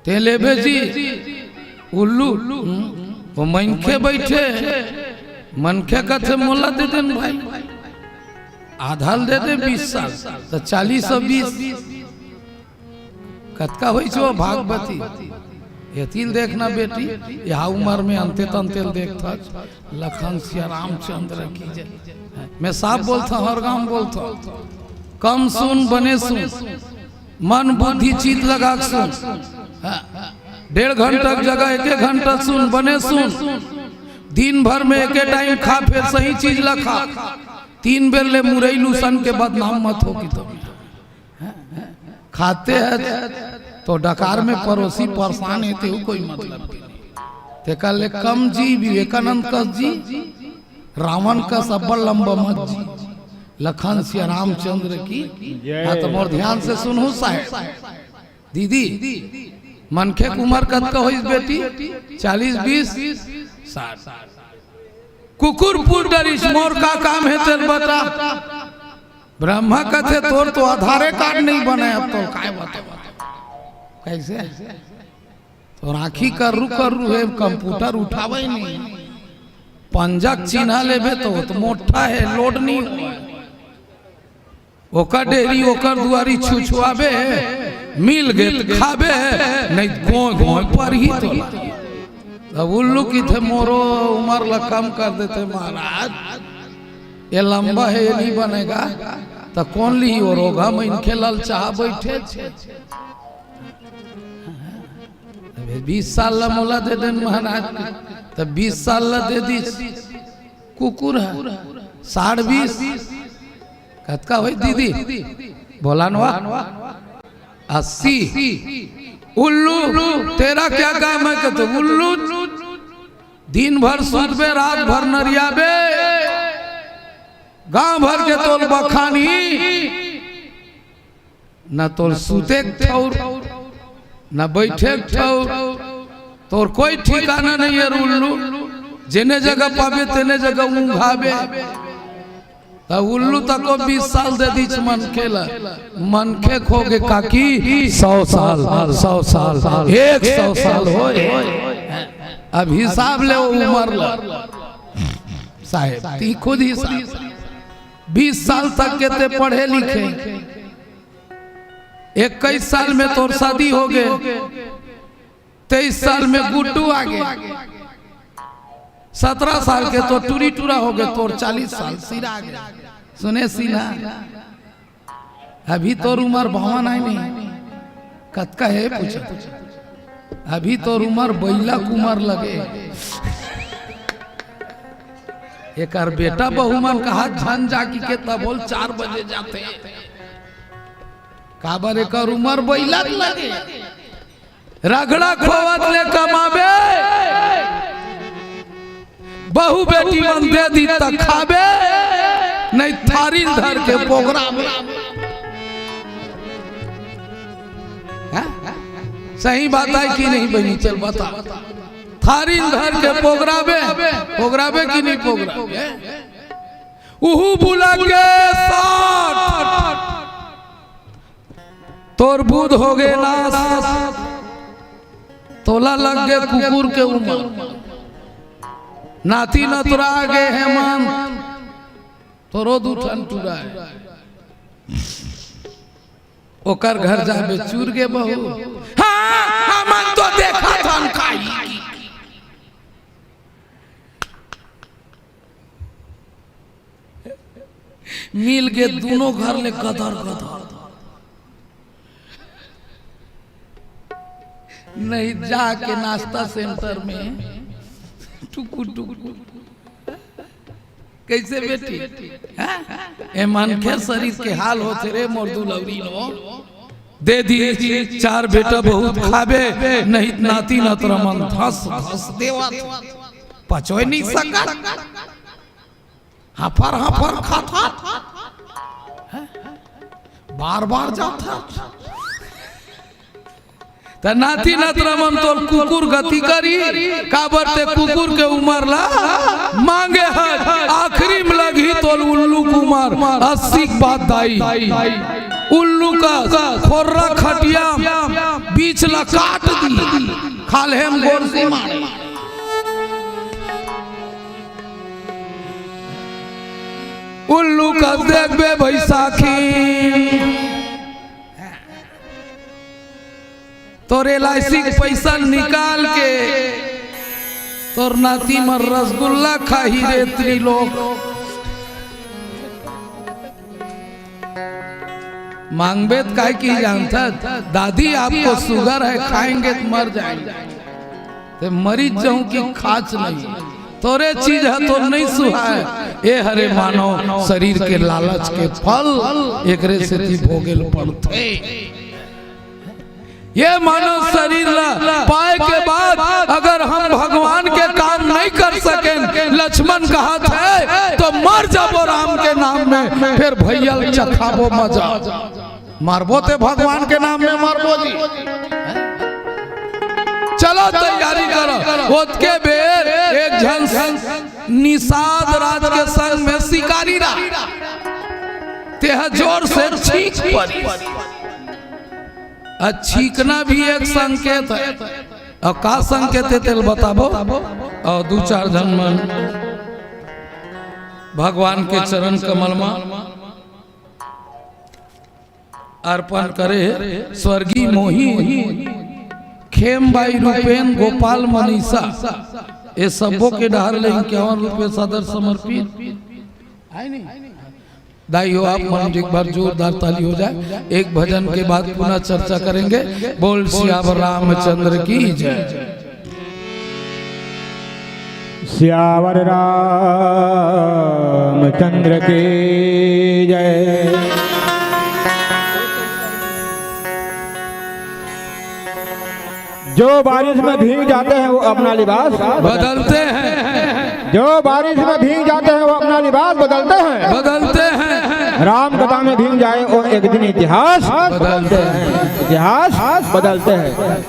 ते लेबे जी, उल्लू, हम्म, वो मनखे बइठे, मनखे कथे, "मोला दे देन भाई, आधा ल दे दे बीस साल, त चालीस अउ बीस, कतका होइस वो भागवती?" एती ल देखना बेटी, एहा उमर में अंते तंते ल देखथस। लखन सिया रामचंद्र की जय। मैं साफ बोलथंव, हर गांव बोलथंव, कम सुन, बने सुन, मन बुद्धि चित लगा के सुन। हाँ। डेढ़ घंटा के जगह एक एक घंटा सुन, बने सुन। दिन भर में एके टाइम खा, फेर सही चीज ला खा। तीन बेर ले मुरई लूसन के बदनाम मत हो कि तो खाते हैं तो डकार में परोसी परेशान हे, तेहू कोई मतलब के नहीं। तेकर ले कम जी, विवेकानंद कस जी, रावण कस अब्बड़ लंबा मत जी। लखन सिया रामचंद्र की। जय। हाँ, तो मोर ध्यान से सुनहू साहेब। दीदी, मनखे के उमर कतका होइस बेटी? चालीस, बीस, साठ। कुकुर पूछ डरिस, "मोर का काम हे, तेल बता।" ब्रह्मा कथे, "तोर तो आधारे कार्ड नहीं बने, अब तो काय बतावंव।" कैसे? तोर आँखी कर्रू कर्रू हे, कंप्यूटर उठावे नहीं। पंजा के चिन्हा लेबे तो, तो मोटा हे, लोड नहीं होय। ओकर डेहरी, ओकर दुआरी छुछुआबे, मिल गे त खाबे, नहीं गोंय गोंय परही तोला। अब उल्लू किथे, "मोरो उमर ला कम कर देते महाराज, ये लंबा हे, ये नहीं बनेगा।" त कोन लिही? ओ रोगहा मनखे ललचाहा बइठे हे। अबे बीस साल ला मोला दे देन महाराज, त बीस साल ला दे दिस। कुकुर हे, साठ बीस, कतका होइस दीदी? बोला न वा। अस्सी। उल्लू, तेरा क्या काम है? कथे, उल्लू, दिन भर सुतबे, रात भर नरियाबे, गांव भर के तोल बखानी, न तोर सुते के ठौर, न बइठे के ठौर, तोर कोई ठिकाना नहीं हे रे उल्लू। जेने जगह पाबे, तेने जगह ऊंघाबे। त उल्लू तको बीस साल दे दिस मनखे ला। मनखे के होगे काकी सौ साल, सौ साल, एक सौ साल होय। अब हिसाब ले ओ उमर ला। साहेब, ती खुद हिसाब। बीस साल तक के ते पढ़े लिखे, इक्कीस साल में तोर शादी होगे, तेईस साल में गुड्डू आगे, सत्रह साल के तो टूरी टूरा होगे, तोर चालीस साल सिरा गे। सुने सिन्हा, अभी तोर उमर बावन आय नहीं, कतका हे पूछा? अभी तोर उमर बइला के उमर लगे। एकर बेटा बहू मन कहा झन जाकी के तभो ले चार बजे जाथे। काबर एकर उमर बइला के लगे। रगड़ा खोवत ले कमाबे, बहू बेटी मन दे दिस त खाबे, नहीं थारी ल धर के पोगराबे। हाँ? सही बात आय कि नहीं बहिनी? चल बता। थारी ल धर के पोगराबे, पोगराबे कि नहीं पोगराबे? उहू बुला के साठ। तोर बुध होगे नास, तोला लग गे कुकुर के उमर। नाती नतुरा गे हे मन, तोरो दू ठन टूरा हे। ओकर घर जाबे चूर गे बहू। हाँ, हमन तो देखत हन काई। मिल गे दूनों घर ले गदर गदर। नहीं जाके नाश्ता सेंटर में टुकुर टुकुर। कैसे बेटी? हाँ? ए मनखे शरीर के हाल होथे रे मोर दुलौरी नो। दे दिस चार बेटा बहू ल खाबे, नहीं त नाती नतरा मन धस धस देवत। पचोय नहीं सकत। हफर हफर खाथस, बार बार जाथस। त नाती नतरा मन तोर कुकुर गति करही, काबर ते कुकुर के उमर ला मांगे हस। आखिरी में लगही तोर उल्लू के उमर, अस्सी के बाद दाई। उल्लू कस खोर्रा खटिया बीच ला काट दिही, खाल्हे म गोरसी मार। लुका देखबे बैसाखी, तोर एल आई सी के पैसा निकाल के तोर नाती मन रसगुल्ला खाही रे त्रिलोक। मांगबे त काय की जानथस, दादी आपको शुगर है, खाएंगे तो मर जाएंगे। ते मरीच जाऊं कि खाच नहीं, तोरे चीज ह तो नहीं सुहाय। ए हरे मानव शरीर के लालच के फल, एकरे सेती भोगेल पड़थे। ये मानव शरीर ला पाए के बाद अगर हम भगवान के काम नहीं कर सकेन, लक्ष्मण कहत हे, तो मर जाबो राम के नाम में, फिर भैया ल चखाबो मजा। मरबो ते भगवान के नाम में मरबो जी। चलो तैयारी करो। ओतके बेर एक झन निषाद राज के संग में शिकारी रहा, तेह जोर से छींक परी। आ छींकना भी एक संकेत है। अब का संकेत है तेल बताबो। और दू चार झन मन भगवान के चरण कमल में अर्पण करे हे। स्वर्गीय मोहिन, खेमबाई, रूपेन, गोपाल, मनीषा, ये सबो के डहर ले इक्यावन रुपये सादर समर्पित। आय नहीं? दाई हो, आप मन एक बार जोरदार ताली हो जाए। एक भजन के बाद पुनः चर्चा करेंगे। बोल सियावर रामचंद्र की जय। सियावर रामचंद्र की जय। जो बारिश में भीग जाते हैं वो अपना लिबास बदलते हैं। जो बारिश में भीग जाते हैं वो अपना लिबास बदलते हैं। बदलते हैं। राम कथा में भीग जाए वो एक दिन इतिहास बदलते हैं। इतिहास बदलते हैं।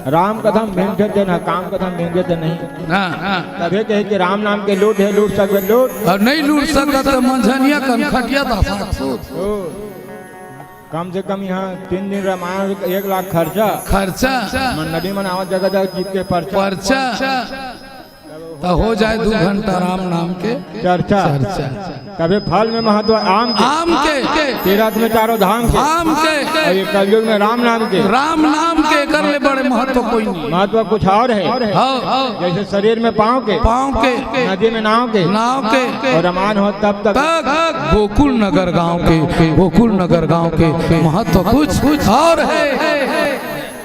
राम कथा में भीग जाते ना, काम कथा में भीग जाते नहीं। हाँ, हाँ। तभे कहे कि राम नाम के लूट है, लूट सकबे लूट। और नहीं लूट सकत तो मंझनिया कनखटिया था सासुर। कम से कम यहाँ तीन दिन रामायण, एक लाख खर्चा। खर्चा। मन नदी मन आवत जगह जगह जीप के पर्चा। पर्चा। तो हो जाए दू घंटा राम नाम के चर्चा। चर्चा। तबे फल में महत्व आम के। आम के। तीरथ में चारों धाम के। धाम के। और ये कलयुग में राम नाम के। राम नाम के कर ले बड़े महत्व कोई नहीं। महत्व कुछ और है। हाँ, हाँ। जैसे शरीर में पाँव के। पाँव के। नदी में नाव के। नाव के। और रामायण हो तब तक। तक गोकुल नगर गांव के, गोकुल नगर गांव के महत्व कुछ, कुछ और है।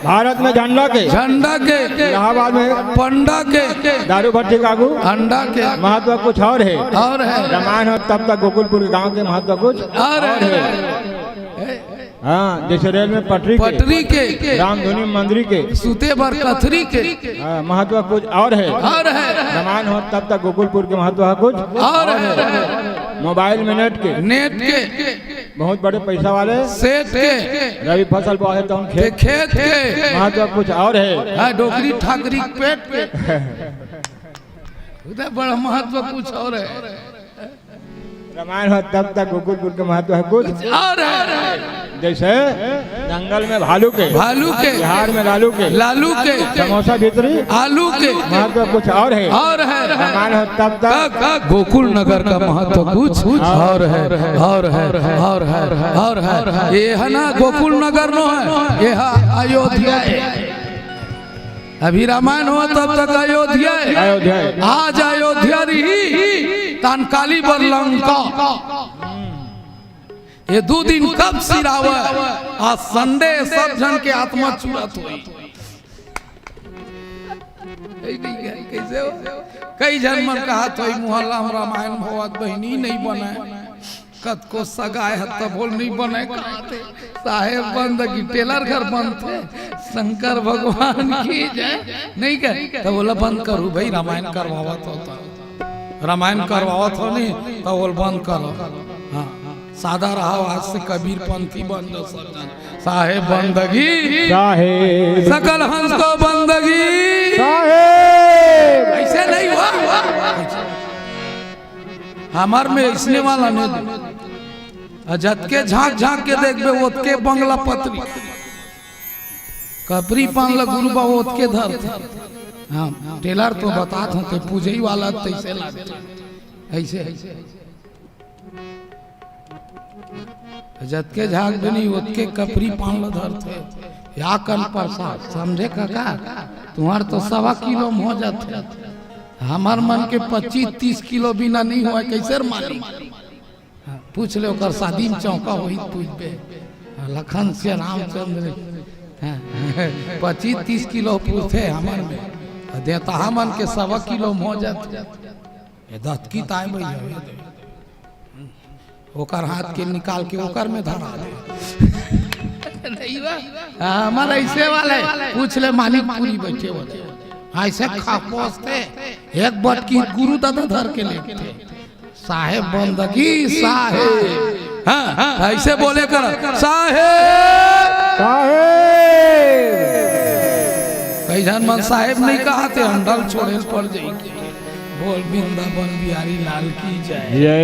भारत में झंडा के। झंडा के। इलाहाबाद में पंडा के। दारू भट्टी का आगू। अंडा के। महत्व कुछ और है। और है। रामायण हो तब तक गोकुलपुर के गांव के महत्व कुछ और और है। है। हाँ, जैसे रेल में पटरी के। पटरी के। रामधुनी मंदिर के। सूते भर कथरी के। हाँ, महत्व कुछ और है। और है। रामायण हो तब तक गोकुलपुर के महत्व कुछ और है। मोबाइल में नेट के। नेट के। बहुत बड़े पैसा वाले। सेठ के। रबी फसल बोए तो हम ते खेत। खेत के। महत्व कुछ और है। हाँ, डोकरी ठाकरी के पेट के। उधर बड़ा महत्व कुछ और है। रामायण हो तब तक गोकुलपुर के महत्व है कुछ। और है। जैसे जंगल में भालू के। भालू के। बिहार में लालू के। लालू के। समोसा भीतरी। आलू के। महत्व कुछ और है। और है। रामायण हो तब तक। तक गोकुल नगर का महत्व कुछ और है। और है। और है। और है। ये है ना गोकुल नगर नो है, ये है अयोध्या है। अभी रामायण हुआ तब तक अयोध्या है। अयोध्या है। आज अयोध्या रही, तान काली बर लंका। ये दू दिन कब सिरावे? आज संडे, सब झन के आत्मा चुरत होई। कैसे हो? कई झन मन कहत होई, "मोहल्ला में रामायण भवत बहिनी नहीं बने।" कतको सगाय ह तभो ल नइ बने कहत हे। साहेब बंदगी टेलर घर बनथे, शंकर भगवान की जय। नहीं कह, तब ओला बंद करू भाई, रामायण करवावत हो त। रामायण करवावत हो नहीं, तब ओला बंद करो। हाँ, सादा रहो, आज से कबीर पंथी बन जाओ सब जन। साहेब बंदगी। साहेब। सकल हंस को बंदगी। साहेब। ऐसे नहीं हुआ। हमर में अइसने वाला नहीं दे। आ जतके झांक झांक के देखबे, ओतके बंगला पतरी। कपरी पान ल गुरु बा ओतके धरथे। हाँ, टेलर तो बतात हों, ते पूजई वाला तइसे लागथे। अइसे। जतके झाग बनी, ओतके कपरी पान ल धरथे। या कन प्रसाद, समझे कका? तुंहर तो सवा किलो म हो जाथे, हमर मन के पच्चीस तीस किलो बिना नइ होय, कइसे रे मालिक? हाँ, पूछ ले, ओकर शादी म चौका होही, पूछबे। हाँ, लखन से रामचंद्र, हाँ, पच्चीस तीस किलो पूछथे हमर में, देवता हमन के सवा किलो म हो जाथे। ये दतकी ताय भैया, ये दे। ओकर हाथ के निकाल के ओकर में धरा दे। नहीं बा। हाँ, हमर ऐसे वाले, पूछ ले मानिकपुरी बैठे वाले। ऐसे खा पोसथे, एक बटकी गुरु दादा धर के लेथे। साहेब बंदगी साहेब। हाँ, हाँ, ऐसे बोले कर, साहेब। साहेब। कई झन मन साहेब नहीं कहाथे, अंडल छोड़े ल पड़ जाई। बोल वृंदावन बिहारी लाल की जय। जय।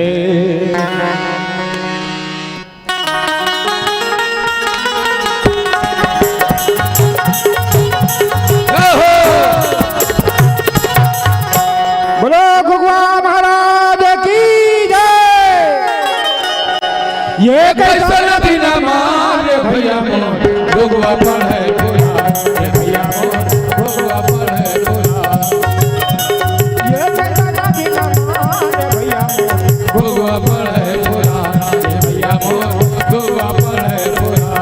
बोलो घुघुआ महाराज की जय। ये कैसन दिन मार भैया मोर, घुघुआ पड़े बोला, रे भैया मोर, घुघुआ पड़े बोला। ये कैसन दिन मार भैया मोर, घुघुआ पड़े बोला, रे भैया मोर, घुघुआ पड़े बोला।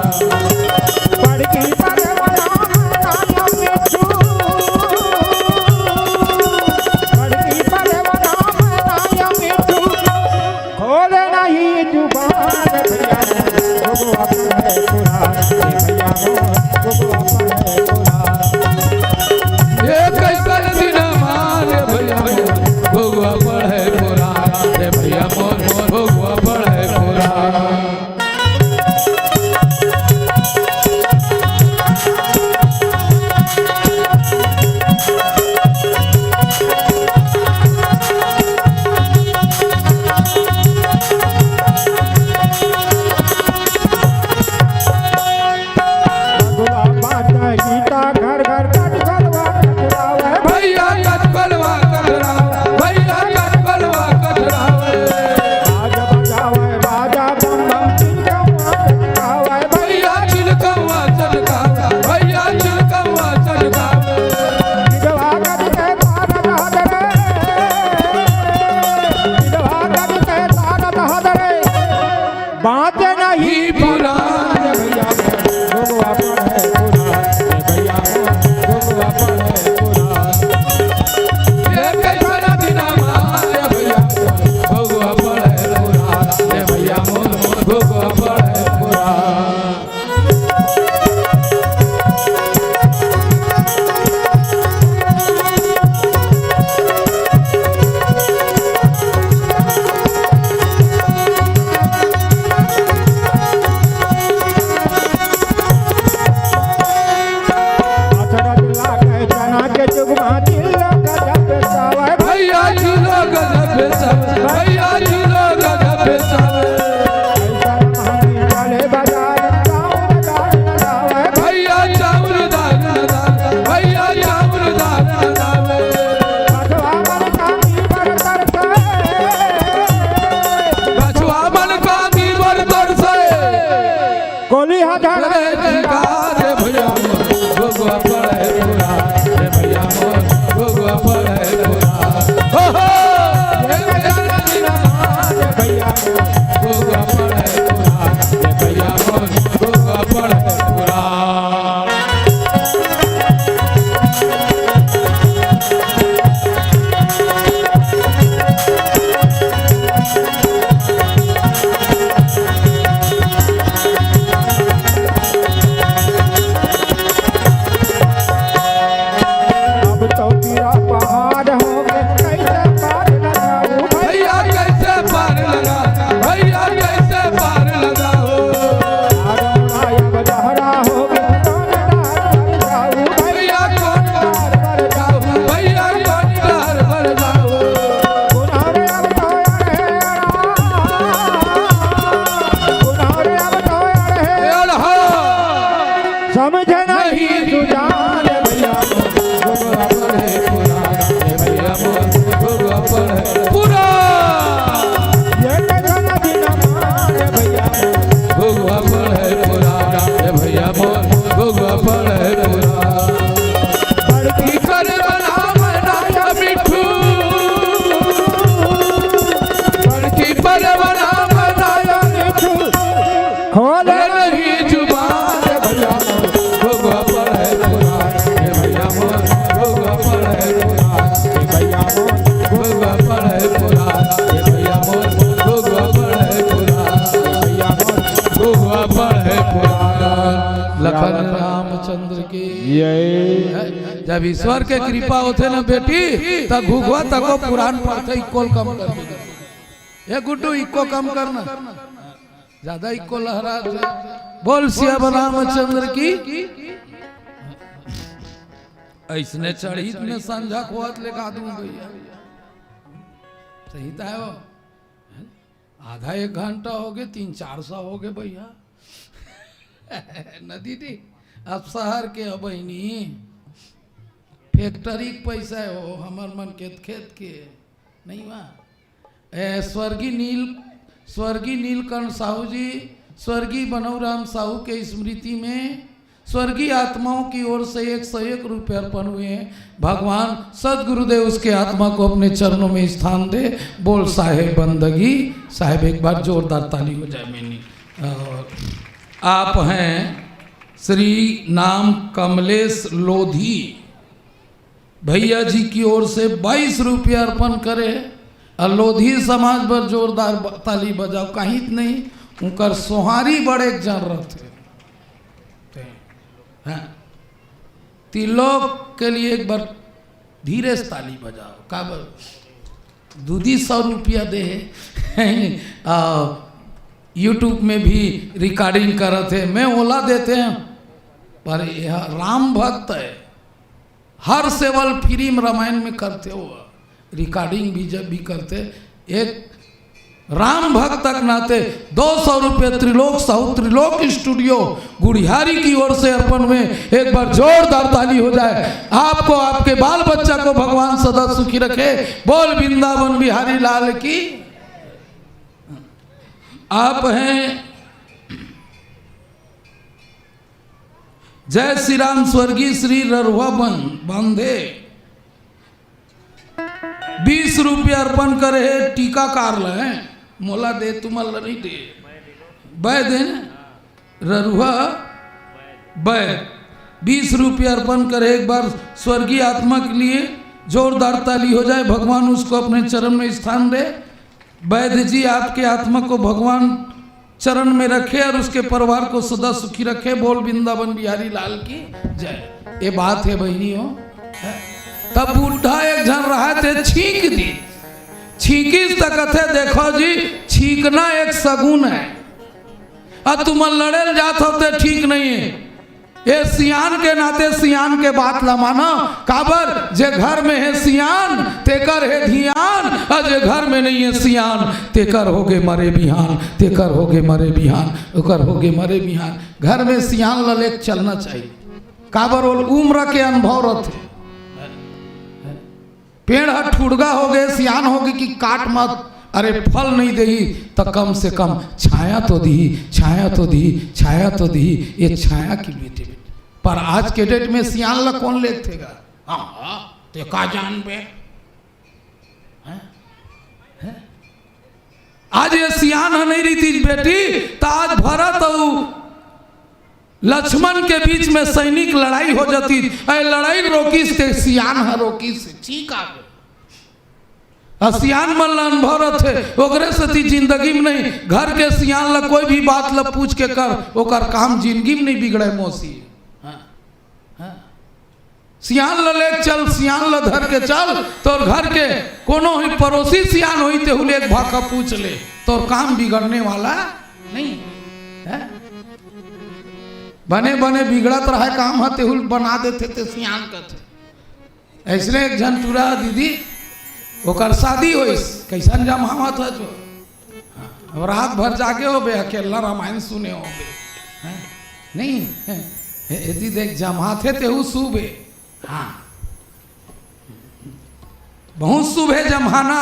बड़की पड़े वाला मैं नाम मिठू। बड़की पड़े वाला मैं नाम मिठू। खोले नहीं जुबान भैया। जब ईश्वर के कृपा होथे ना बेटी, त घुघुवा तको पुराण पढ़थे, इक्को ल कम कर दे। ए गुड्डू, इक्को कम करना, ज्यादा इक्को लहरा दे। बोल सिया रामचंद्र की। ऐसने चढ़ीत में संझा खोत ले गा दूं भैया। सही त हे वो। आधा एक घंटा हो गे, तीन चार सौ हो गे भैया। न दीदी, अब शहर के, अब बहिनी, फैक्ट्री के पैसा हे वो, हमर मन के खेत के नहीं वा। ए, स्वर्गीय नील, स्वर्गीय नीलकंठ साहू जी, स्वर्गीय बनौराम साहू के स्मृति में स्वर्गीय आत्माओं की ओर से एक सौ एक रुपये अर्पण हुए हैं। भगवान सदगुरुदेव उसके आत्मा को अपने चरणों में स्थान दे। बोल साहेब बंदगी। साहेब, एक बार जोरदार ताली हो जाए। मैंने, और आप हैं श्री नाम कमलेश लोधी, भैया जी की ओर से बाईस रुपया अर्पण करे। और लोधी समाज बर जोरदार ब-, ताली बजाओ। कहीं त नहीं, उनकर सोहारी बड़े एक जन रहते। हाँ। तिलोक के लिए एक बार धीरे से ताली बजाओ। काबर? दूधी सौ रुपया दे हे। आ, YouTube में भी recording करत हे, मैं ओला देते हैं, पर यह राम भक्त है, हर सेवल फिल्म रामायण में करते हो, recording भी जब भी करते, एक राम भक्त के नाते दो सौ रुपये त्रिलोक साहू, त्रिलोक स्टूडियो गुढ़ियारी की ओर से अर्पण में एक बार जोरदार ताली हो जाए। आपको, आपके बाल बच्चा को भगवान सदा सुखी रखे। बोल वृंदावन बिहारी लाल की। आप हैं जय श्री राम, स्वर्गीय श्री ररुआ बन-, बांधे बीस रुपया अर्पण करे हे टीकाकार ल, हैं? मोला दे, तुमन ल नहीं दे। वैद्य हैं? ररुआ वैद्य बीस रुपया अर्पण करे। एक बार स्वर्गीय आत्मा के लिए जोरदार ताली हो जाए, भगवान उसको अपने चरण में स्थान दे। वैद्य जी, आपके आत्मा को भगवान चरण में रखे और उसके परिवार को सदा सुखी रखे। बोल वृंदावन बिहारी लाल की जय। ये बात है बहिनी हो। तब बुढ़ा एक झन रहा थे, छींक दी। छींकिस त कथे, "देखो जी, छींकना एक सगुन है। अब तुम लड़े ल जात हो ते ठीक नहीं है।" ए सियान के नाते सियान के बात ला माना। काबर? जे घर में हे सियान, तेकर हे धियान, अउ जे घर में नहीं हे सियान, तेकर होगे मरे बिहान, तेकर होगे मरे बिहान, ओकर होगे मरे बिहान। घर में सियान ला लेके चलना चाहिए। काबर? ओला उम्र के अनुभव रथे। पेड़ ह ठुड़गा होगे, सियान होगे कि काट मत, अरे फल नहीं देही त कम से कम छाया तो दिही, छाया तो दिही, छाया तो दिही। ये छाया की बेटे, बेटे। पर आज के डेट में सियान ला कौन लेगथे गा? हाँ, हाँ, ते का जानबे? हैं? हैं? आज ये सियान ह नहीं रहितिस बेटी, त आज भरत अउ लक्ष्मण के बीच में सैनिक लड़ाई हो जातिस। ए लड़ाई रोकिस ते सियान ह रोकिस, ठीक आ। अउ सियान मन ला अनुभव रथे, ओकरे सेती जिंदगी में नहीं, घर के सियान ला कोई भी बात ला पूछ के कर, ओकर काम जिंदगी में नहीं बिगड़े मौसी। हाँ, हाँ। सियान ल लेके चल, सियान ल धर के चल, तोर घर के कोनो ही पड़ोसी सियान होही, तेहू ले एक भाखा पूछ ले, तोर काम बिगड़ने वाला नहीं है। बने बने बिगड़त रहे काम ह, तेहू ल बना देथे ते सियान कथे। अइसने एक झन टूरा दीदी, ओकर शादी होइस, कइसन जमावत ह जो अब रात भर जागे होबे, अकेला रामायण सुने होबे, हैं? नहीं, हैं? ए, ए, दीदी देख, जमाथे तेहू शुभ हे। हाँ, बहुत शुभ हे जमाना।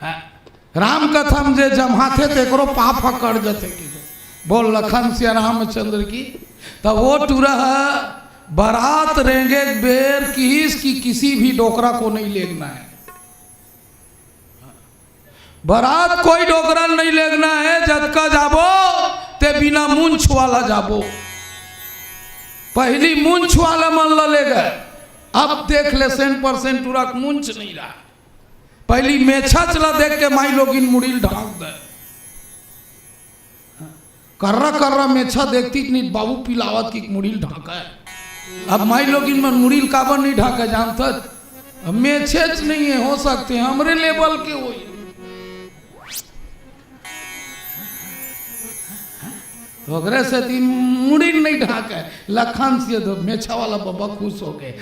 हाँ, राम कथा में जे जमाथे तेकरो पाप ह कट जथे कि। बोल लखन सिया रामचंद्र की। तब वो टूरा ह बरात रेंगे के बेर किहिस कि किसी भी डोकरा को नहीं लेगना है। बरात कोई डोकरा नहीं लेगना है, जतका जाबो ते बिना मूंछ वाला जाबो। पहली मूंछ वाला मन ला लेगे, अब देख ले सेंट परसेंट टूरा के मूंछ नहीं रहा। पहली मेछा चला देख के माई लोगिन मुड़ी ल ढांक दे। कर्रा कर्रा मेछा देखतिस कि नहीं बाबू पिलावत कि मुड़ी ल ढांके। अब माई लोगिन मन मुड़ी ल काबर नहीं ढांके जानथस? अब मेछेच नहीं है, हो सकथे हमरे लेवल के होही। ओकरे सेती मुड़ी नहीं ढांके। लखन सिंह तो मेछा वाला बबा खुश हो गए।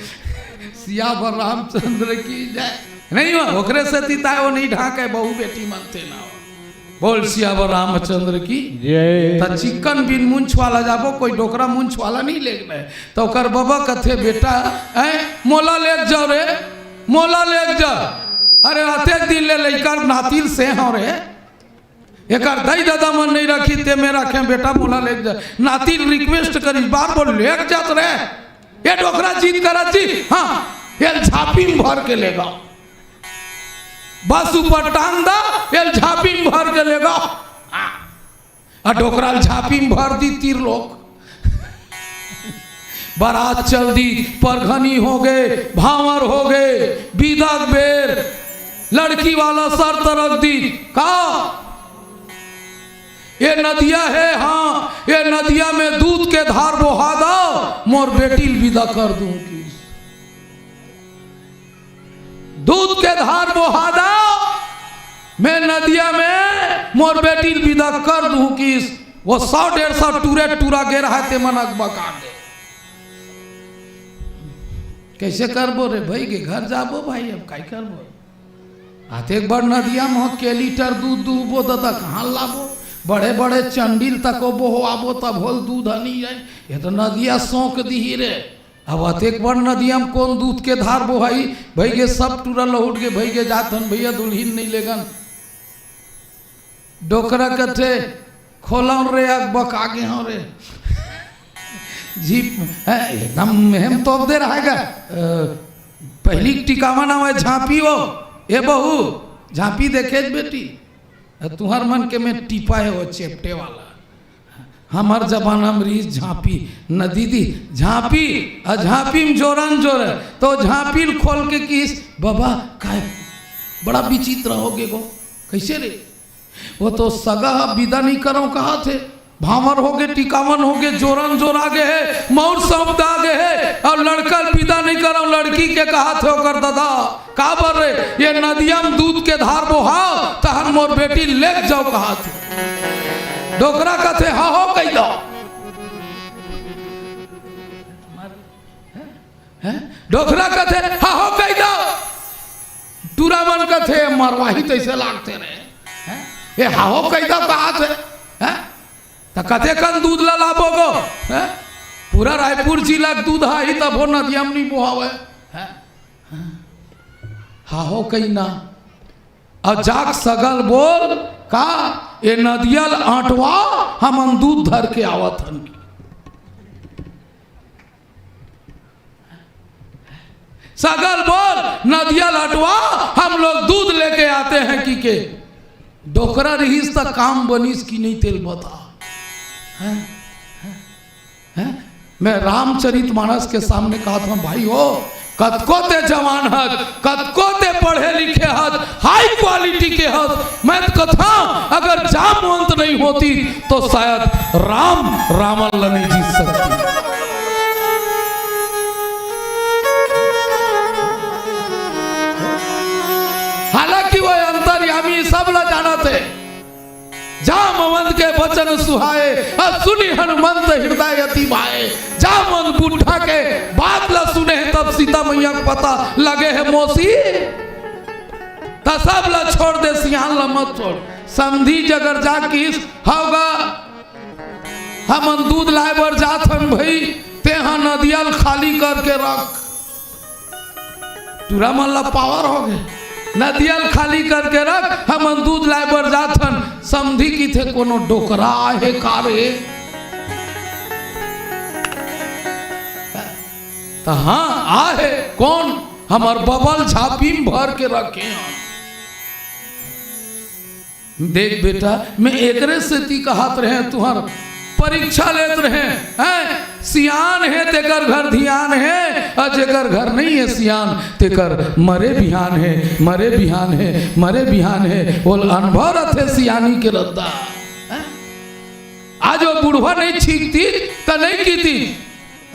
सियावर रामचंद्र की जय। नहीं हो, ओकरे सेती ताय वो नहीं ढांके, बहू बेटी मन ते ना हो। बोल सियावर रामचंद्र की। जय। त चिक्कन बिन मुंछ वाला जाबो, कोई डोकरा मुंछ वाला नहीं लेगना हे। त ओकर बबा कथे, "बेटा, ऐ, मोला लेग जाव रे, मोला लेग जाव।" अरे, अतेक दिन ले लइका नाती ल सेहंव रे। एकर दाई ददा मन नहीं रखिस, ते में रखेंव, बेटा, मोला लेग जाव। नाती ल request करिस, बार बोल, "लेग जात रे।" ए डोकरा जिद करत जी, हाँ, एल झांपी म भर के लेगव। बस ऊपर टांग दा, एल झांपी म भर के लेगव। हाँ। अ डोकरा ल झांपी म भर दिस तीर लोग। बरात चल दिस, परघनी हो गे, भांवर हो गे, बिदा के बेर, लड़की वाला शर्त रख दिस, का? ए नदिया हे, हाँ, ए नदिया में दूध के धार बोहा दव, मोर बेटी ल बिदा कर दूं किस। दूध के धार बोहा दव, मैं नदिया में मोर बेटी ल बिदा कर दूं किस। वो सौ डेढ़ सौ टूरे टूरा गे रहा, ते मन अकबका गे। कैसे करबो रे भई गे, घर जाबो भाई, अब काई करबो? अतेक बड़ नदिया म के लीटर दूध दूहबो ददा, कहाँ लाबो? बड़े बड़े चंडिल तको बोहवाबो, तभो ल दूध ह नइ आय। ये तो नदिया सोंक दिही रे। अब अतेक बड़ नदिया म कोन दूध के धार बोहाही? भई गे सब टूरा लहुट गे, भई गे जात हन भैया दुल्हिन नइ लेगन। डोकरा कथे, "खोलंव रे, अकबका गे हंव रे।" झीप, हैं, एकदम मेहम तोप दे रहा है गा। अ, पहिली टिकावन आवय झांपी वो, ए बहू, झांपी देखेच बेटी। अ, तुंहर मन के में टीपा हे वो चेपटे वाला। हमर जमाना म रिहिस झांपी, न दीदी, झांपी, अ, झांपी म जोरन जोर। तो झांपी ल खोल के किस, "बबा, काय बड़ा विचित्र हो गे गो, कइसे रे?" वो तो सगा ह बिदा नइ करंव कहत हे, भांवर हो गे, टिकावन हो गे, जोरन जोर आ गे हे, मउर सौंप दा गे हे, अउ लड़का ल बिदा नइ करंव, लड़की के कहत हे ओकर ददा, "काबर रे, ये नदिया म दूध के धार बोहाव, तहन मोर बेटी लेग जाव," कहत हे। डोकरा कथे, "हाँ हो, कहि दव।" हैं? डोकरा कथे, "हाँ हो, कहि दव।" टूरा मन कथे, "मरवाही तइसे लागथे रे।" हैं? ए, "हाँ हो, कहि दव," कहत हे। हैं? त कतेकन दूध ल लाबो गो? हैं? पूरा रायपुर जिला के दूध आही, तभो नदिया म नइ बोहावय। हैं? हाँ हो, कहि ना। अउ जाके सगा ल बोल, का ए नदिया ल अंटवा, हमन दूध धर के आवत हन। सगा ल बोल, नदिया ल अंटवा, हम लोग दूध लेके आते हैं कहिके। डोकरा रिहिस त काम बनिस कि नहीं, तेल बता। हैं? हैं? मैं रामचरित मानस के सामने कहत हंव, भाई हो, कतको ते जवान हस, कतको ते पढ़े लिखे हस, high quality के हस, मैं त कथंव, अगर जामवंत नहीं होतिस, तो शायद राम रावण ल नहीं जीत सकतिस। हालांकि वो अंतर्यामी, सब ला जानत हे। जामवंत के बचन सुहाए, अस सुनि हनुमंत हृदय अति भाए। जामवंत बुढ़ा के बात ला सुने हे, तब सीता मैया के पता लगे हे मौसी। त सब ला छोड़ दे, सियान ला मत छोड़। समधी जगर जा किस, "हव गा, हमन दूध लाए बर जात हन भई, तेहा नदिया ल खाली करके रख।" टूरा मन ला power हो गे। "नदिया ल खाली करके रख, हमन दूध लाए बर जात हन।" समधी किथे, "कोनो डोकरा आहे का रे?" त हाँ, आहे। "कोन?" "हमर बबा ल झांपी म भर के रखे हन।" देख बेटा, मैं एकरे सेती कहत रहें, तुंहर परीक्षा लेत रहें, हैं? सियान हे तेकर घर धियान हे, अउ जेकर घर नइ हे सियान, तेकर मरे बिहान हे, मरे बिहान हे, मरे बिहान हे। ओला अनुभव रथे सियानी के रद्दा, हैं? आज वो बुढ़वा नइ छींकतिस, त नइ कहितिस,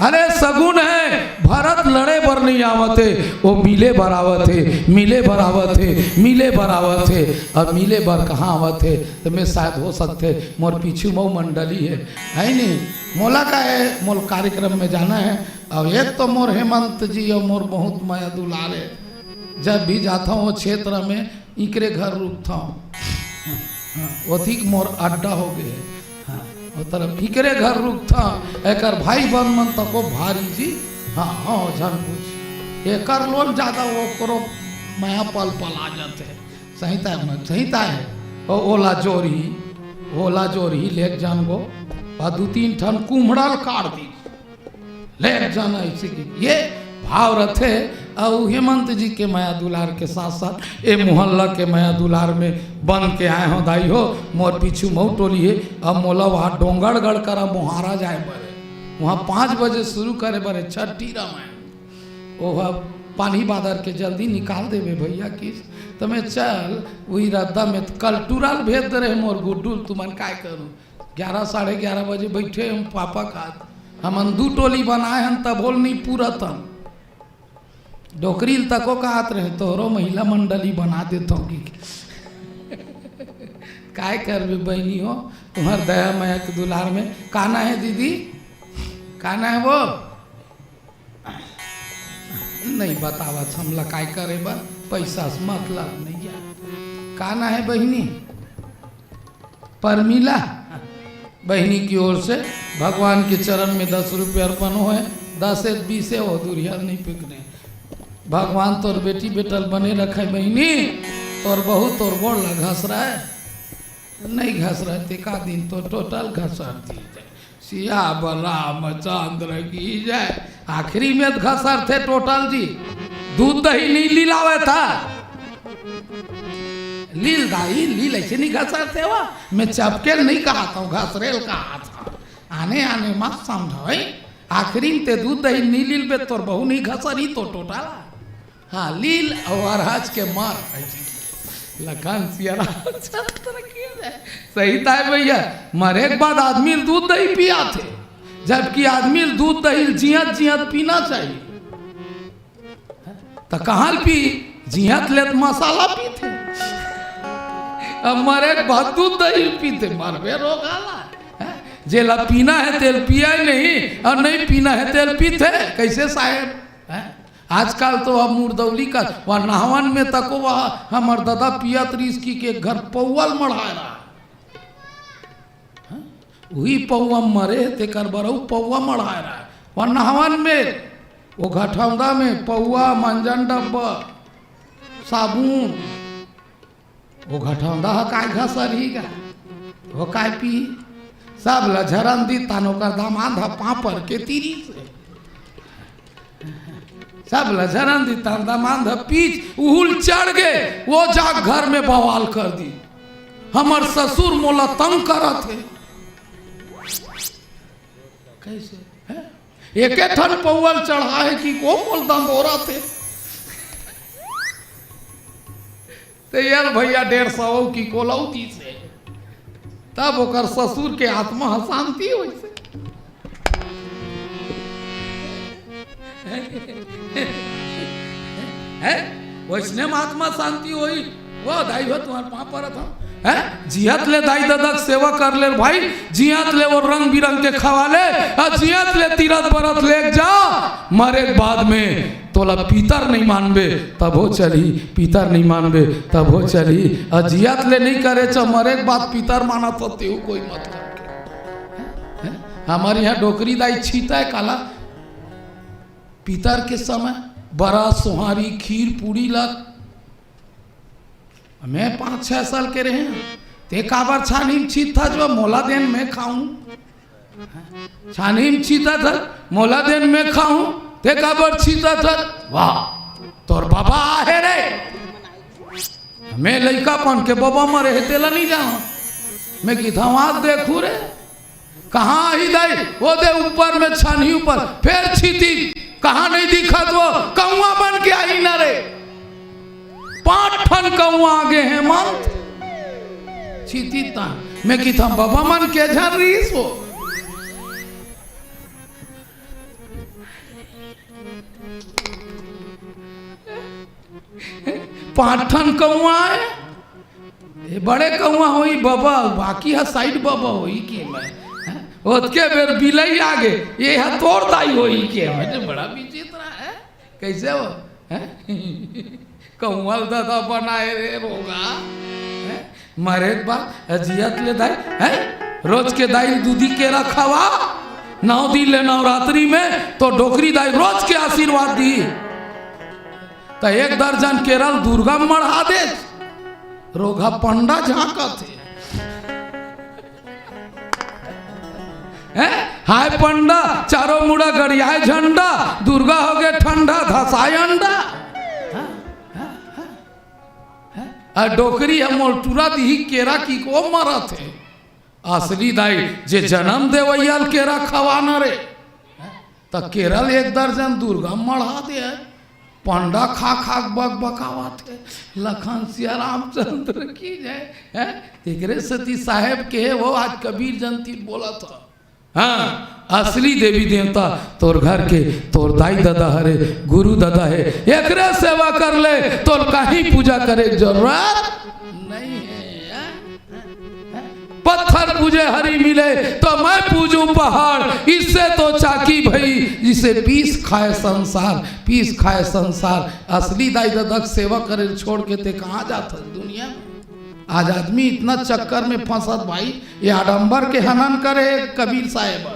अरे सगुन हे, भरत लड़े बर नहीं आवत हे, वो मिले बर आवत हे, मिले बर आवत हे, मिले बर आवत हे। अब मिले बर कहाँ आवत हे? तो मैं शायद हो सकथे मोर पीछू मऊ मंडली हे, है नहीं? मोला का हे, मोर कार्यक्रम में जाना हे। अब एक तो मोर हेमंत जी और मोर बहुत मया दुलार हे, जब भी जाता हूँ वो क्षेत्र में इकरे घर रुकथंव। हाँ, ओतिक मोर अड्डा हो गए। हाँ, ओ तरफ इकरे घर रुकथंव। एकर भाई बंद मन तको भारी जी। हाँ, हाँ, झन पूछ। एकर लोन ज्यादा, वो करो मया पल पल आ जाते। सही ताय मन, सही ताय हे। ओ, ओला जोरही, ओला जोरही, लेक जान गो। आ दू तीन ठन कुम्हड़ल काट दी। लेक जाना इसे के ये भाव रथे। अउ हेमंत जी के मया दुलार के साथ साथ ए मोहल्ला के मया दुलार में बन के आए हो दाई हो। मोर पीछू मऊ टोली हे। अब मोला वहाँ डोंगरगढ़ करा मोहारा जाए बर हे। वहाँ पाँच बजे शुरू करे बर हे छठी रामायण। ओह पानी बादर के जल्दी निकाल देबे भैया किस। तो मैं चल वही रद्दा में कल टुरल भेज दे रहे मोर गुड्डू, तुमन काय करूँ? ग्यारह, साढ़े ग्यारह बजे बैठे हम पापा खात। हमन दू टोली बनाए हन, तभो ल नहीं पूरत हन। डोकरी ल तको कहत रहे, "तोहरो महिला मंडली बना देथंव कि।" काय करबे बहिनी हो, तुम्हर दया मया के दुलार में। का ना हे दीदी? का ना हे वो? नहीं बतावत, हमला काय करे बर, पैसा से मतलब नहीं हे। का ना हे बहिनी? परमिला, बहिनी की ओर से भगवान के चरण में दस रुपये अर्पण होए। दस एक बीस हे, वो दूरिया नहीं पिकने। भगवान तोर बेटी बेटल बने रखे बहिनी। तोर बहू तोर गोड़ ला घसरा हे, नहीं घसरा हे, ते का दिन तो टोटल घसर दी। सियावर रामचंद्र की जय। आखिरी में घसरथे टोटल जी, दूध दही नहीं लिलावत हे। लील दाई, लील ऐसे नहीं घसरथे वा। मैं चपकेल नहीं कहत हंव, घसरेल कहत हंव। आने आने मत समझो, हैं? आखिरी में ते दूध दही नहीं लीलबे, तोर बहू नहीं घसरही तो टोटल। हाँ, लील अउ अरहज के मर। लखन सिया रामचंद्र की जय। सही ताय भैया, मरे के बाद आदमी ल दूध दही पियाथे, जबकि आदमी ल दूध दही ल जियत जियत पीना चाहिए। त कहाँ ल पी? जियत ले त मसाला पीथे, अब मरे के बाद दूध दही ल पीथे, मरबे रोग आला। हैं? जेला पीना हे तेल पिया ही नहीं, अउ नहीं पीना हे तेल पीथे, कैसे साहेब? हैं? आजकल तो अब मुरदौली का, वह नहवन में तको वह हमर ददा पियत रिहिस कि के घर पौवा ल मढ़ाए रहा। हाँ? उही पौवा मरे हे, तेकर बर अउ पौवा मढ़ाए रहा। वह नहवन में, वो घटौंदा में पौवा, मंजन डब्बा, साबुन, वो घटौंदा ह काय घसरही गा? वो काय पी? सब ल झरन दी तन ओकर दमांद ह पापड़ के तीरी से। सब ल झरन दी तन दमांद ह पीच उहुल चढ़ गे, वो जाग घर में बवाल कर दी। हमर ससुर मोला तंग करत हे। कैसे? हैं? एके ठन पौवा ल चढ़ा हे कि को मोल दंदोरत हे। ते यार भैया डेढ़ सौ की कोलौती से, तब ओकर ससुर के आत्मा ह शांति होइसे। हैं? वैसने म आत्मा शांति होई। वो दाई हो तुम्हार पाँव परत हंव। हैं? जियत ले दाई ददा के सेवा कर ले भाई, जियत ले वो रंग बिरंग के खवा ले, अउ जियत ले तीरथ बरत लेके जा। मरे के बाद में तोला पितर नहीं मानबे, तभो चलही, पितर नहीं मानबे, तभो चलही। अउ जियत ले नहीं करे च, मरे के बाद पितर मानत हो, तेहू कोई मत करके। हैं? हमर इहाँ डोकरी दाई छीता हे काला, पितर के समय बरा, सोहारी, खीर, पूड़ी ला। मैं पाँच छह साल के रहेंव, ते काबर छानी म छीतथस, मोला देन मैं खाहूं। छानी म छीतथस, मोला देन मैं खाहूं, ते काबर छीतथस? वाह, तोर बबा आहे रे। मैं लइकापन के बबा मरे हे, तेला नहीं जानंव। मैं किथंव आज देखहूं रे। कहाँ आही दाई? वो दे ऊपर में छानी ऊपर, फेर छीतिस, कहाँ नहीं दिखत वो? कौआ बन के आही ना रे। पांच ठन कौआ आगे हेमंत। छीतिस ता। मैं किथंव बबा मन के झन रिहिस वो। पांच ठन कौआ हे। ए बड़े कौआ होही बबा, बाकी ह साइड बबा होही के मैं, हैं? ओतके बेर बिलई आगे, ये ह तोर दाई होही के मैं। बड़ा विचित्र हे। कइसे हो, हैं? कौआ ल ददा बनाए रे रोगहा, हैं? मरे के बाद अजियत ले दाई, हैं? रोज के दाई दूधी केरा खवा, नौ दिन ले नवरात्रि में तो डोकरी दाई रोज के आशीर्वाद दी। त एक दर्जन केरा ल दुर्गा म मढ़ा दे, रोगहा पंडा झांकत हे। हैं? हाय पंडा, चारों मुड़ा गड़ियाए झंडा, दुर्गा होगे ठंडा, धसाए अंडा। हैं? हैं? हैं? आ डोकरी ह मोर टूरा दिही केरा कि को मरत हे। असली दाई जे जनम देवइया ल केरा खवाना रे। त केरा ल एक दर्जन दुर्गा म मढ़ा दे हे। पंडा खा खा के बकबकावत हे, लखन सिया रामचंद्र की जय, हैं? तेकरे सेती साहेब के हे वो आज कबीर जयंती बोलत हे। हाँ, असली देवी देवता तोर घर के, तोर दाई ददा हरे, गुरु ददा हे, एकरे सेवा कर ले, तोर कहीं पूजा करे के जरूरत नहीं हे, हैं? पत्थर पूजे हरी मिले तो मैं पूजूं पहाड़, इससे तो चाकी भई जिसे पीस खाए संसार, पीस खाए संसार। असली दाई ददा के सेवा करे ल छोड़ के ते कहाँ जात हस दुनिया में? आज आदमी इतना चक्कर में फंसत भाई, ये आडंबर के हनन करे कबीर साहेब।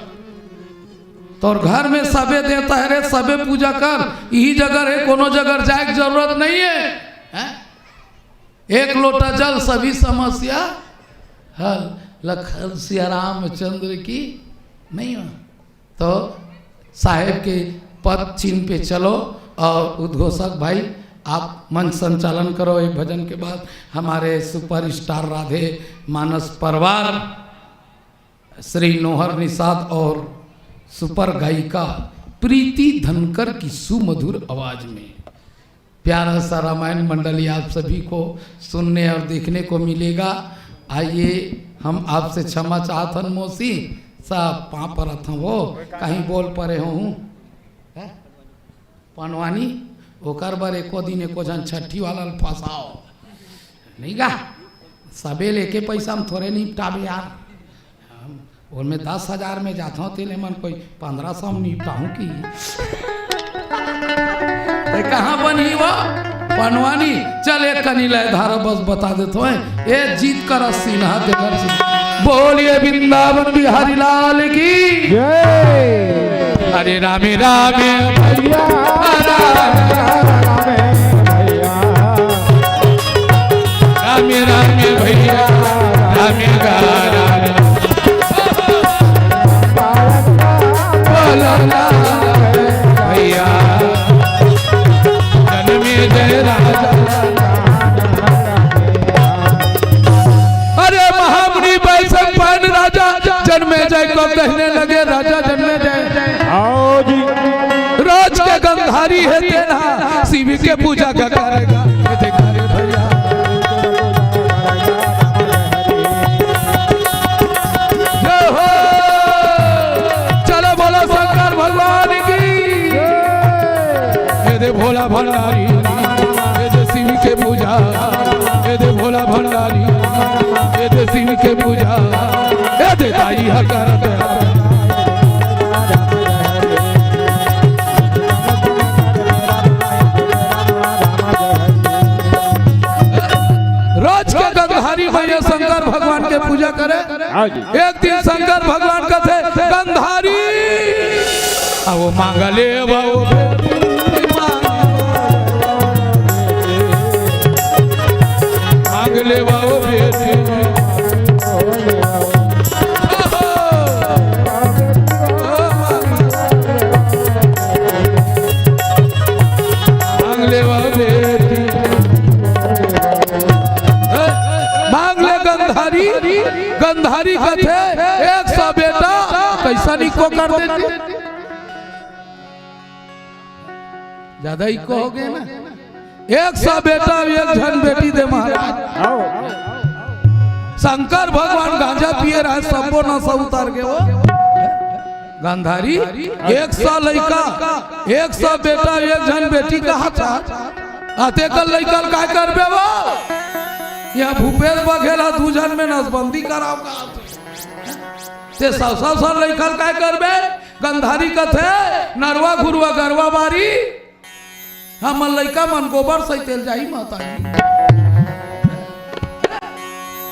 तोर घर में सबे देवता हरे, सबे पूजा कर, इही जगह हे, कोनो जगह जाए के जरूरत नहीं हे, हैं? एक लोटा जल सभी समस्या हल, लखन सिया रामचंद्र की नहीं हो। तो साहेब के पद चिन्ह पे चलो और उद्घोषक भाई आप मंच संचालन करो। ये भजन के बाद हमारे सुपरस्टार राधे मानस परवार श्री नोहर निषाद और सुपर गायिका प्रीति धनकर की सुमधुर आवाज में प्यारा सा रामायण मंडली आप सभी को सुनने और देखने को मिलेगा। आइए, हम आपसे क्षमा चाहत हन मौसी, सब पाँव परत हन वो, कहीं बोल परे होहूँ। हैं? पनवानी, ओकर बर एको दिन एको झन छट्ठी वाला ल फंसाओ। नहीं गा, सबे लेके पैसा हम थोरे निपटाबे यार। हम ओमे दस हजार में जाथों, तेले मन कोई पन्द्रह सौ में निपटाहूँ कि। ते कहाँ बनही वो? पनवानी, चल एक कनी लय धारा बस बता देत हों। ए जीत कर सिन्हा देवर सिंह। बोलिए वृंदावन बिहारी लाल की। जय। हरे रामे रामे भैया। रामे भैया। रामे रामे भैया। रामे गा रामे। बोलो ना भैया। जन्मे जय राजा। अरे महामुनि वैशंपायन राजा जन्मे जय को कहने लगे, राजा जन्मे जय। आओ जी। रोज के गंधारी हे तेला, शिव के पूजा का करेगा। ये देखा रे भैया। जय हो। चलो बोलो शंकर भगवान की। ये दे भोला भंडारी, ये दे शिव के पूजा, ये दे भोला भंडारी, ये दे शिव के पूजा, ये दे दाई हकर। रोज के गंधारी होइए शंकर भगवान के पूजा करे। हाँ जी। एक दिन शंकर भगवान कथे, "गंधारी, आओ मांग ले बाबू, मांग ले बाबू बेटी।" मांग ले बाबू बेटी। मांग ले गंधारी, गंधारी कथे, "एक सौ बेटा, कइसा निको कर देती?" ज्यादा इको हो गए ना। एक सौ बेटा, एक झन बेटी दे महाराज। आओ। शंकर भगवान गांजा पिए रहे, सबो नशा उतार के वो। गंधारी, एक सौ लइका, एक सौ बेटा, एक झन बेटी कहा था। आते कल लइका ल काय करबे वो? यहाँ भूपेश बघेल ह दू झन में नसबंदी कराव का? ते सौ सौ साल लइका ल काय करबे? गंधारी कथे, नरवा घुरवा गरवा बारी। हमर लइका मन गोबर सैते ल जाही माता जी।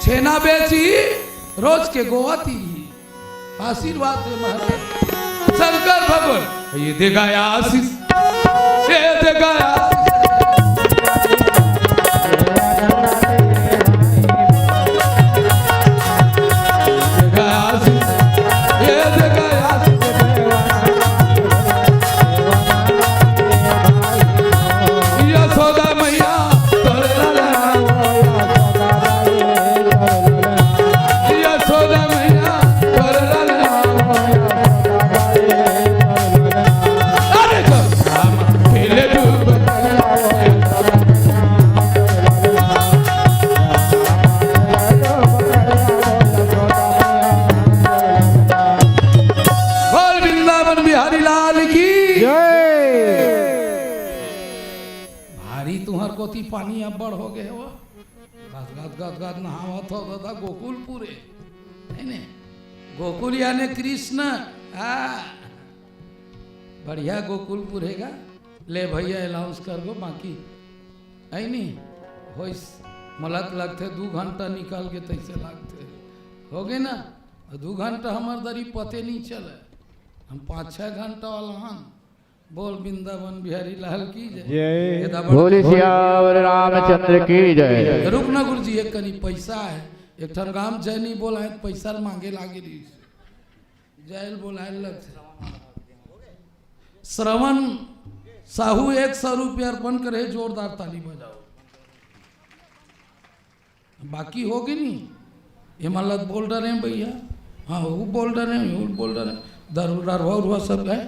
छेना बेची, रोज के गोवा तीरी। आशीर्वाद दे महादेव। शंकर भगवान, ये देगा आशीष, ये देगा आशीष। देगा आशीष, ये देगा आशीष। यशोदा मैया, तोरे लाल यशोदा मैया, तोर लाल। अरे तो राम खेले डूब। बोल वृंदावन बिहारी लाल की। जय। भारी तुहर कोती पानी अब्बड़ हो गए हो। गद गद गद गद नहावत हो दादा गोकुलपुरे, है ने? गोकुल याने कृष्ण। हाँ, बढ़िया गोकुलपुर हेगा। ले भैया अनाउंस कर गो, बाकी है नी होइस। मलक लगथे दू घंटा निकल के तैसे लगथे। हो गए ना? दू घंटा हमार दरी पते नहीं चले। हम पाँच छः घंटा वाला हन। बोल वृंदावन बिहारी लाल की जय। जय। ये दबड़ बोली सियावर रामचंद्र की जय। रुक ना गुरुजी, एक कनी पैसा है, एक ठन गाम जय नहीं बोला है, पैसा मांगे लागे रही। जय बोलाए लग। श्रवण साहू एक सौ रुपया अर्पण करे, जोरदार ताली बजाओ। बाकी हो गई नी, ये मतलब बोल डरे हैं भैया, हाँ वो बोल डरे हैं, वो बोल डरे हैं, दरुरा रुआ सब है।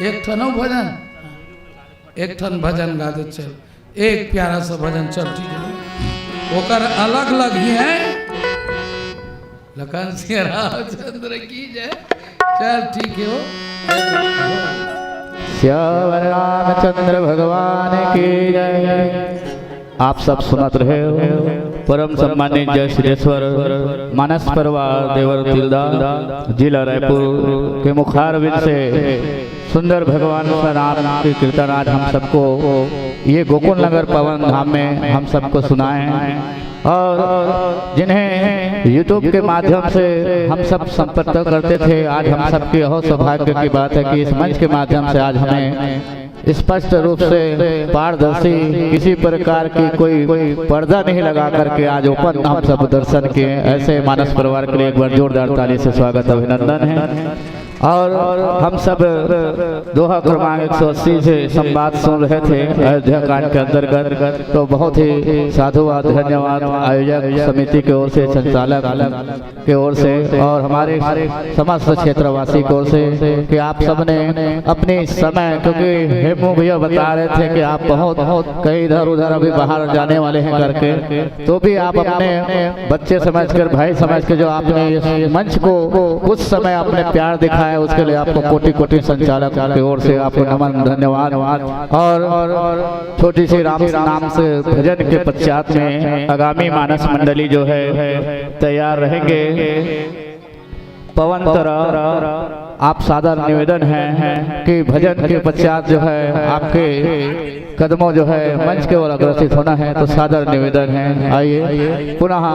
एक ठन अउ भजन, एक ठन भजन गा दे चल, एक प्यारा सा भजन चल, ठीक है, ओकर अलग अलग ही है। लखन सिंह रामचंद्र की जय। चल ठीक है हो। सियावर रामचंद्र भगवान की जय। आप सब सुनत रहे हो, परम सम्मानित जय सिद्धेश्वर मानस परिवार देवर तिल्दा, जिला रायपुर के मुखारविंद से सुंदर भगवान का नाम की कीर्तन आज हम सबको ये गोकुल नगर पावन धाम में हम सबको सुनाए हैं। और जिन्हें YouTube के माध्यम से हम सब संपर्क करते थे, आज हम सबके यह सौभाग्य की बात है कि इस मंच के माध्यम से आज हमें स्पष्ट रूप से पारदर्शी किसी प्रकार की कोई पर्दा नहीं लगा करके आज ओपन हम सब दर्शन किए। ऐसे मानस परिवार के लिए एक बार जोरदार ताली से स्वागत, अभिनंदन है। और हम सब दोहा क्रमांक एक सौ अस्सी से संवाद सुन रहे थे अयोध्या कांड के अंतर्गत, तो बहुत ही साधुवाद, धन्यवाद आयोजक समिति की ओर से, संचालक की ओर से और हमारे समस्त क्षेत्रवासी की ओर से कि आप सबने अपनी समय, क्योंकि हेमू भैया बता रहे थे कि आप बहुत कहीं इधर उधर अभी बाहर जाने वाले हैं करके, तो भी आप अपने बच्चे समझकर, भाई समझकर जो आपने इस मंच को कुछ समय आपने प्यार दिखाया, उसके लिए आपको कोटि कोटि संचालक की ओर से आपको नमन, धन्यवाद। और छोटी सी राम नाम से भजन के पश्चात में आगामी मानस मंडली जो है तैयार रहेंगे। पवन तरा, आप सादर निवेदन है कि भजन के पश्चात जो है आपके कदमों जो है मंच के ओर अग्रसित होना है, तो सादर निवेदन है, आइए पुनः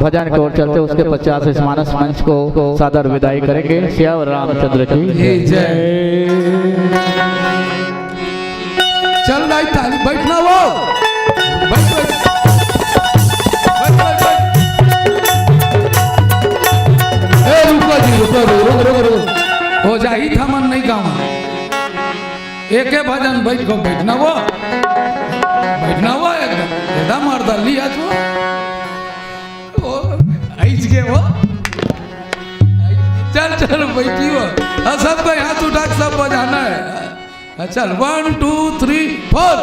भजन की ओर चलते, उसके पश्चात इस मानस मंच को सादर विदाई करेंगे। सियावर रामचंद्र की जय। चल भाई, ताली, बैठना वो। बैठ, बैठ। बैठ, बैठ, बैठ। ए, रुको जी, रुको, रुको, रुको, रुको। हो जाही था मन नहीं गाँव। एक एक भजन बैठ को बैठना वो। बैठना वो एकदम, एकदम मर्दली है तू। वो, ऐस के वो। चल, चल, बैठी वो। हाँ, सबको हाथ उठा के सब बजाना है। हाँ, चल, वन, टू, थ्री, फोर।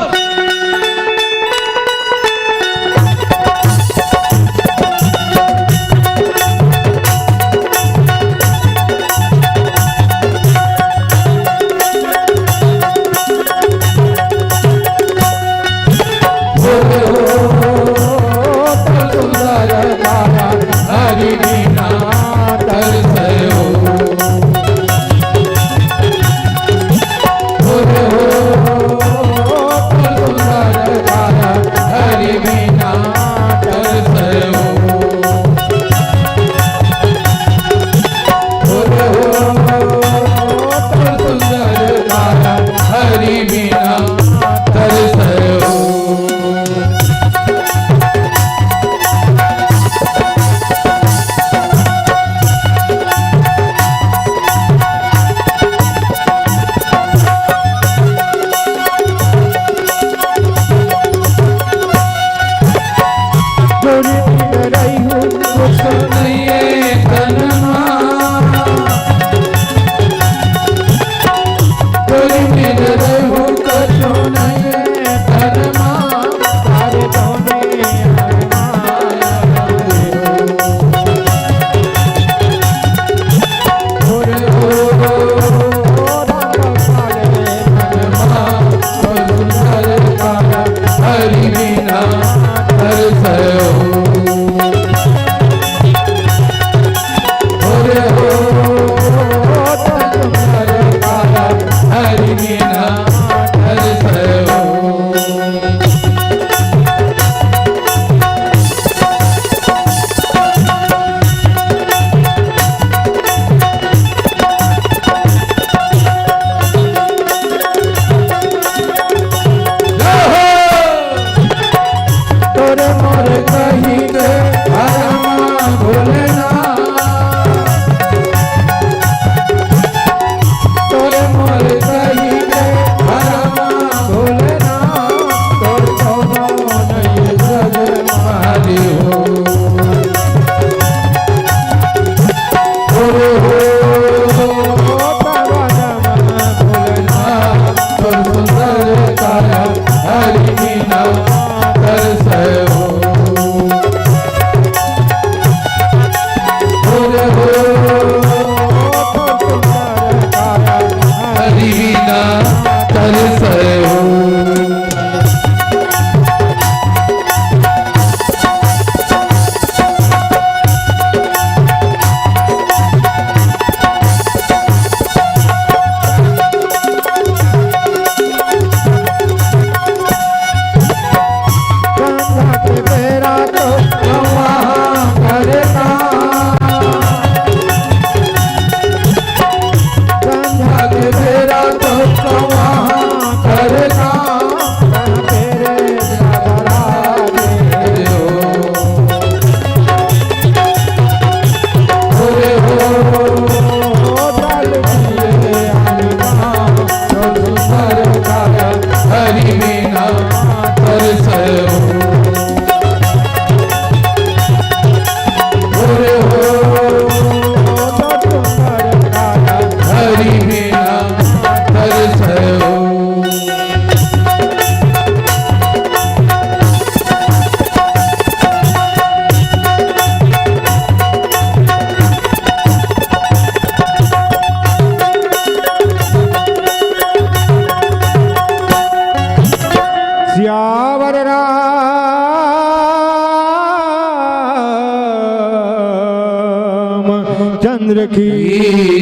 चंद्र की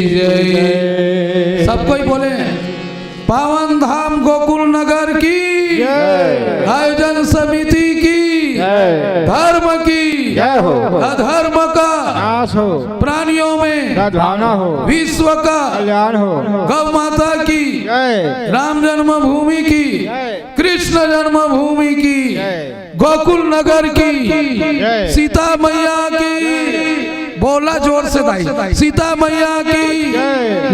जय। सब कोई बोले, पावन धाम गोकुल नगर की, आयोजन समिति की, धर्म की, अधर्म का नाश हो, प्राणियों में सद्भावना हो, विश्व का कल्याण हो, गौ माता की, राम जन्मभूमि की, कृष्ण जन्मभूमि की, गोकुल नगर की, सीता मैया की, बोला जोर से दाई, सीता मैया की,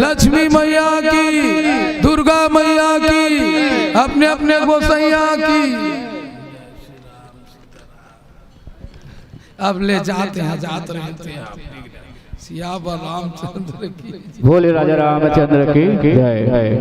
लक्ष्मी मैया की, दुर्गा मैया की, अपने अपने गोसैया की। अब ले जाते हैं, जात रहते हैं। सियावर रामचंद्र की। बोले राजा रामचंद्र की जय।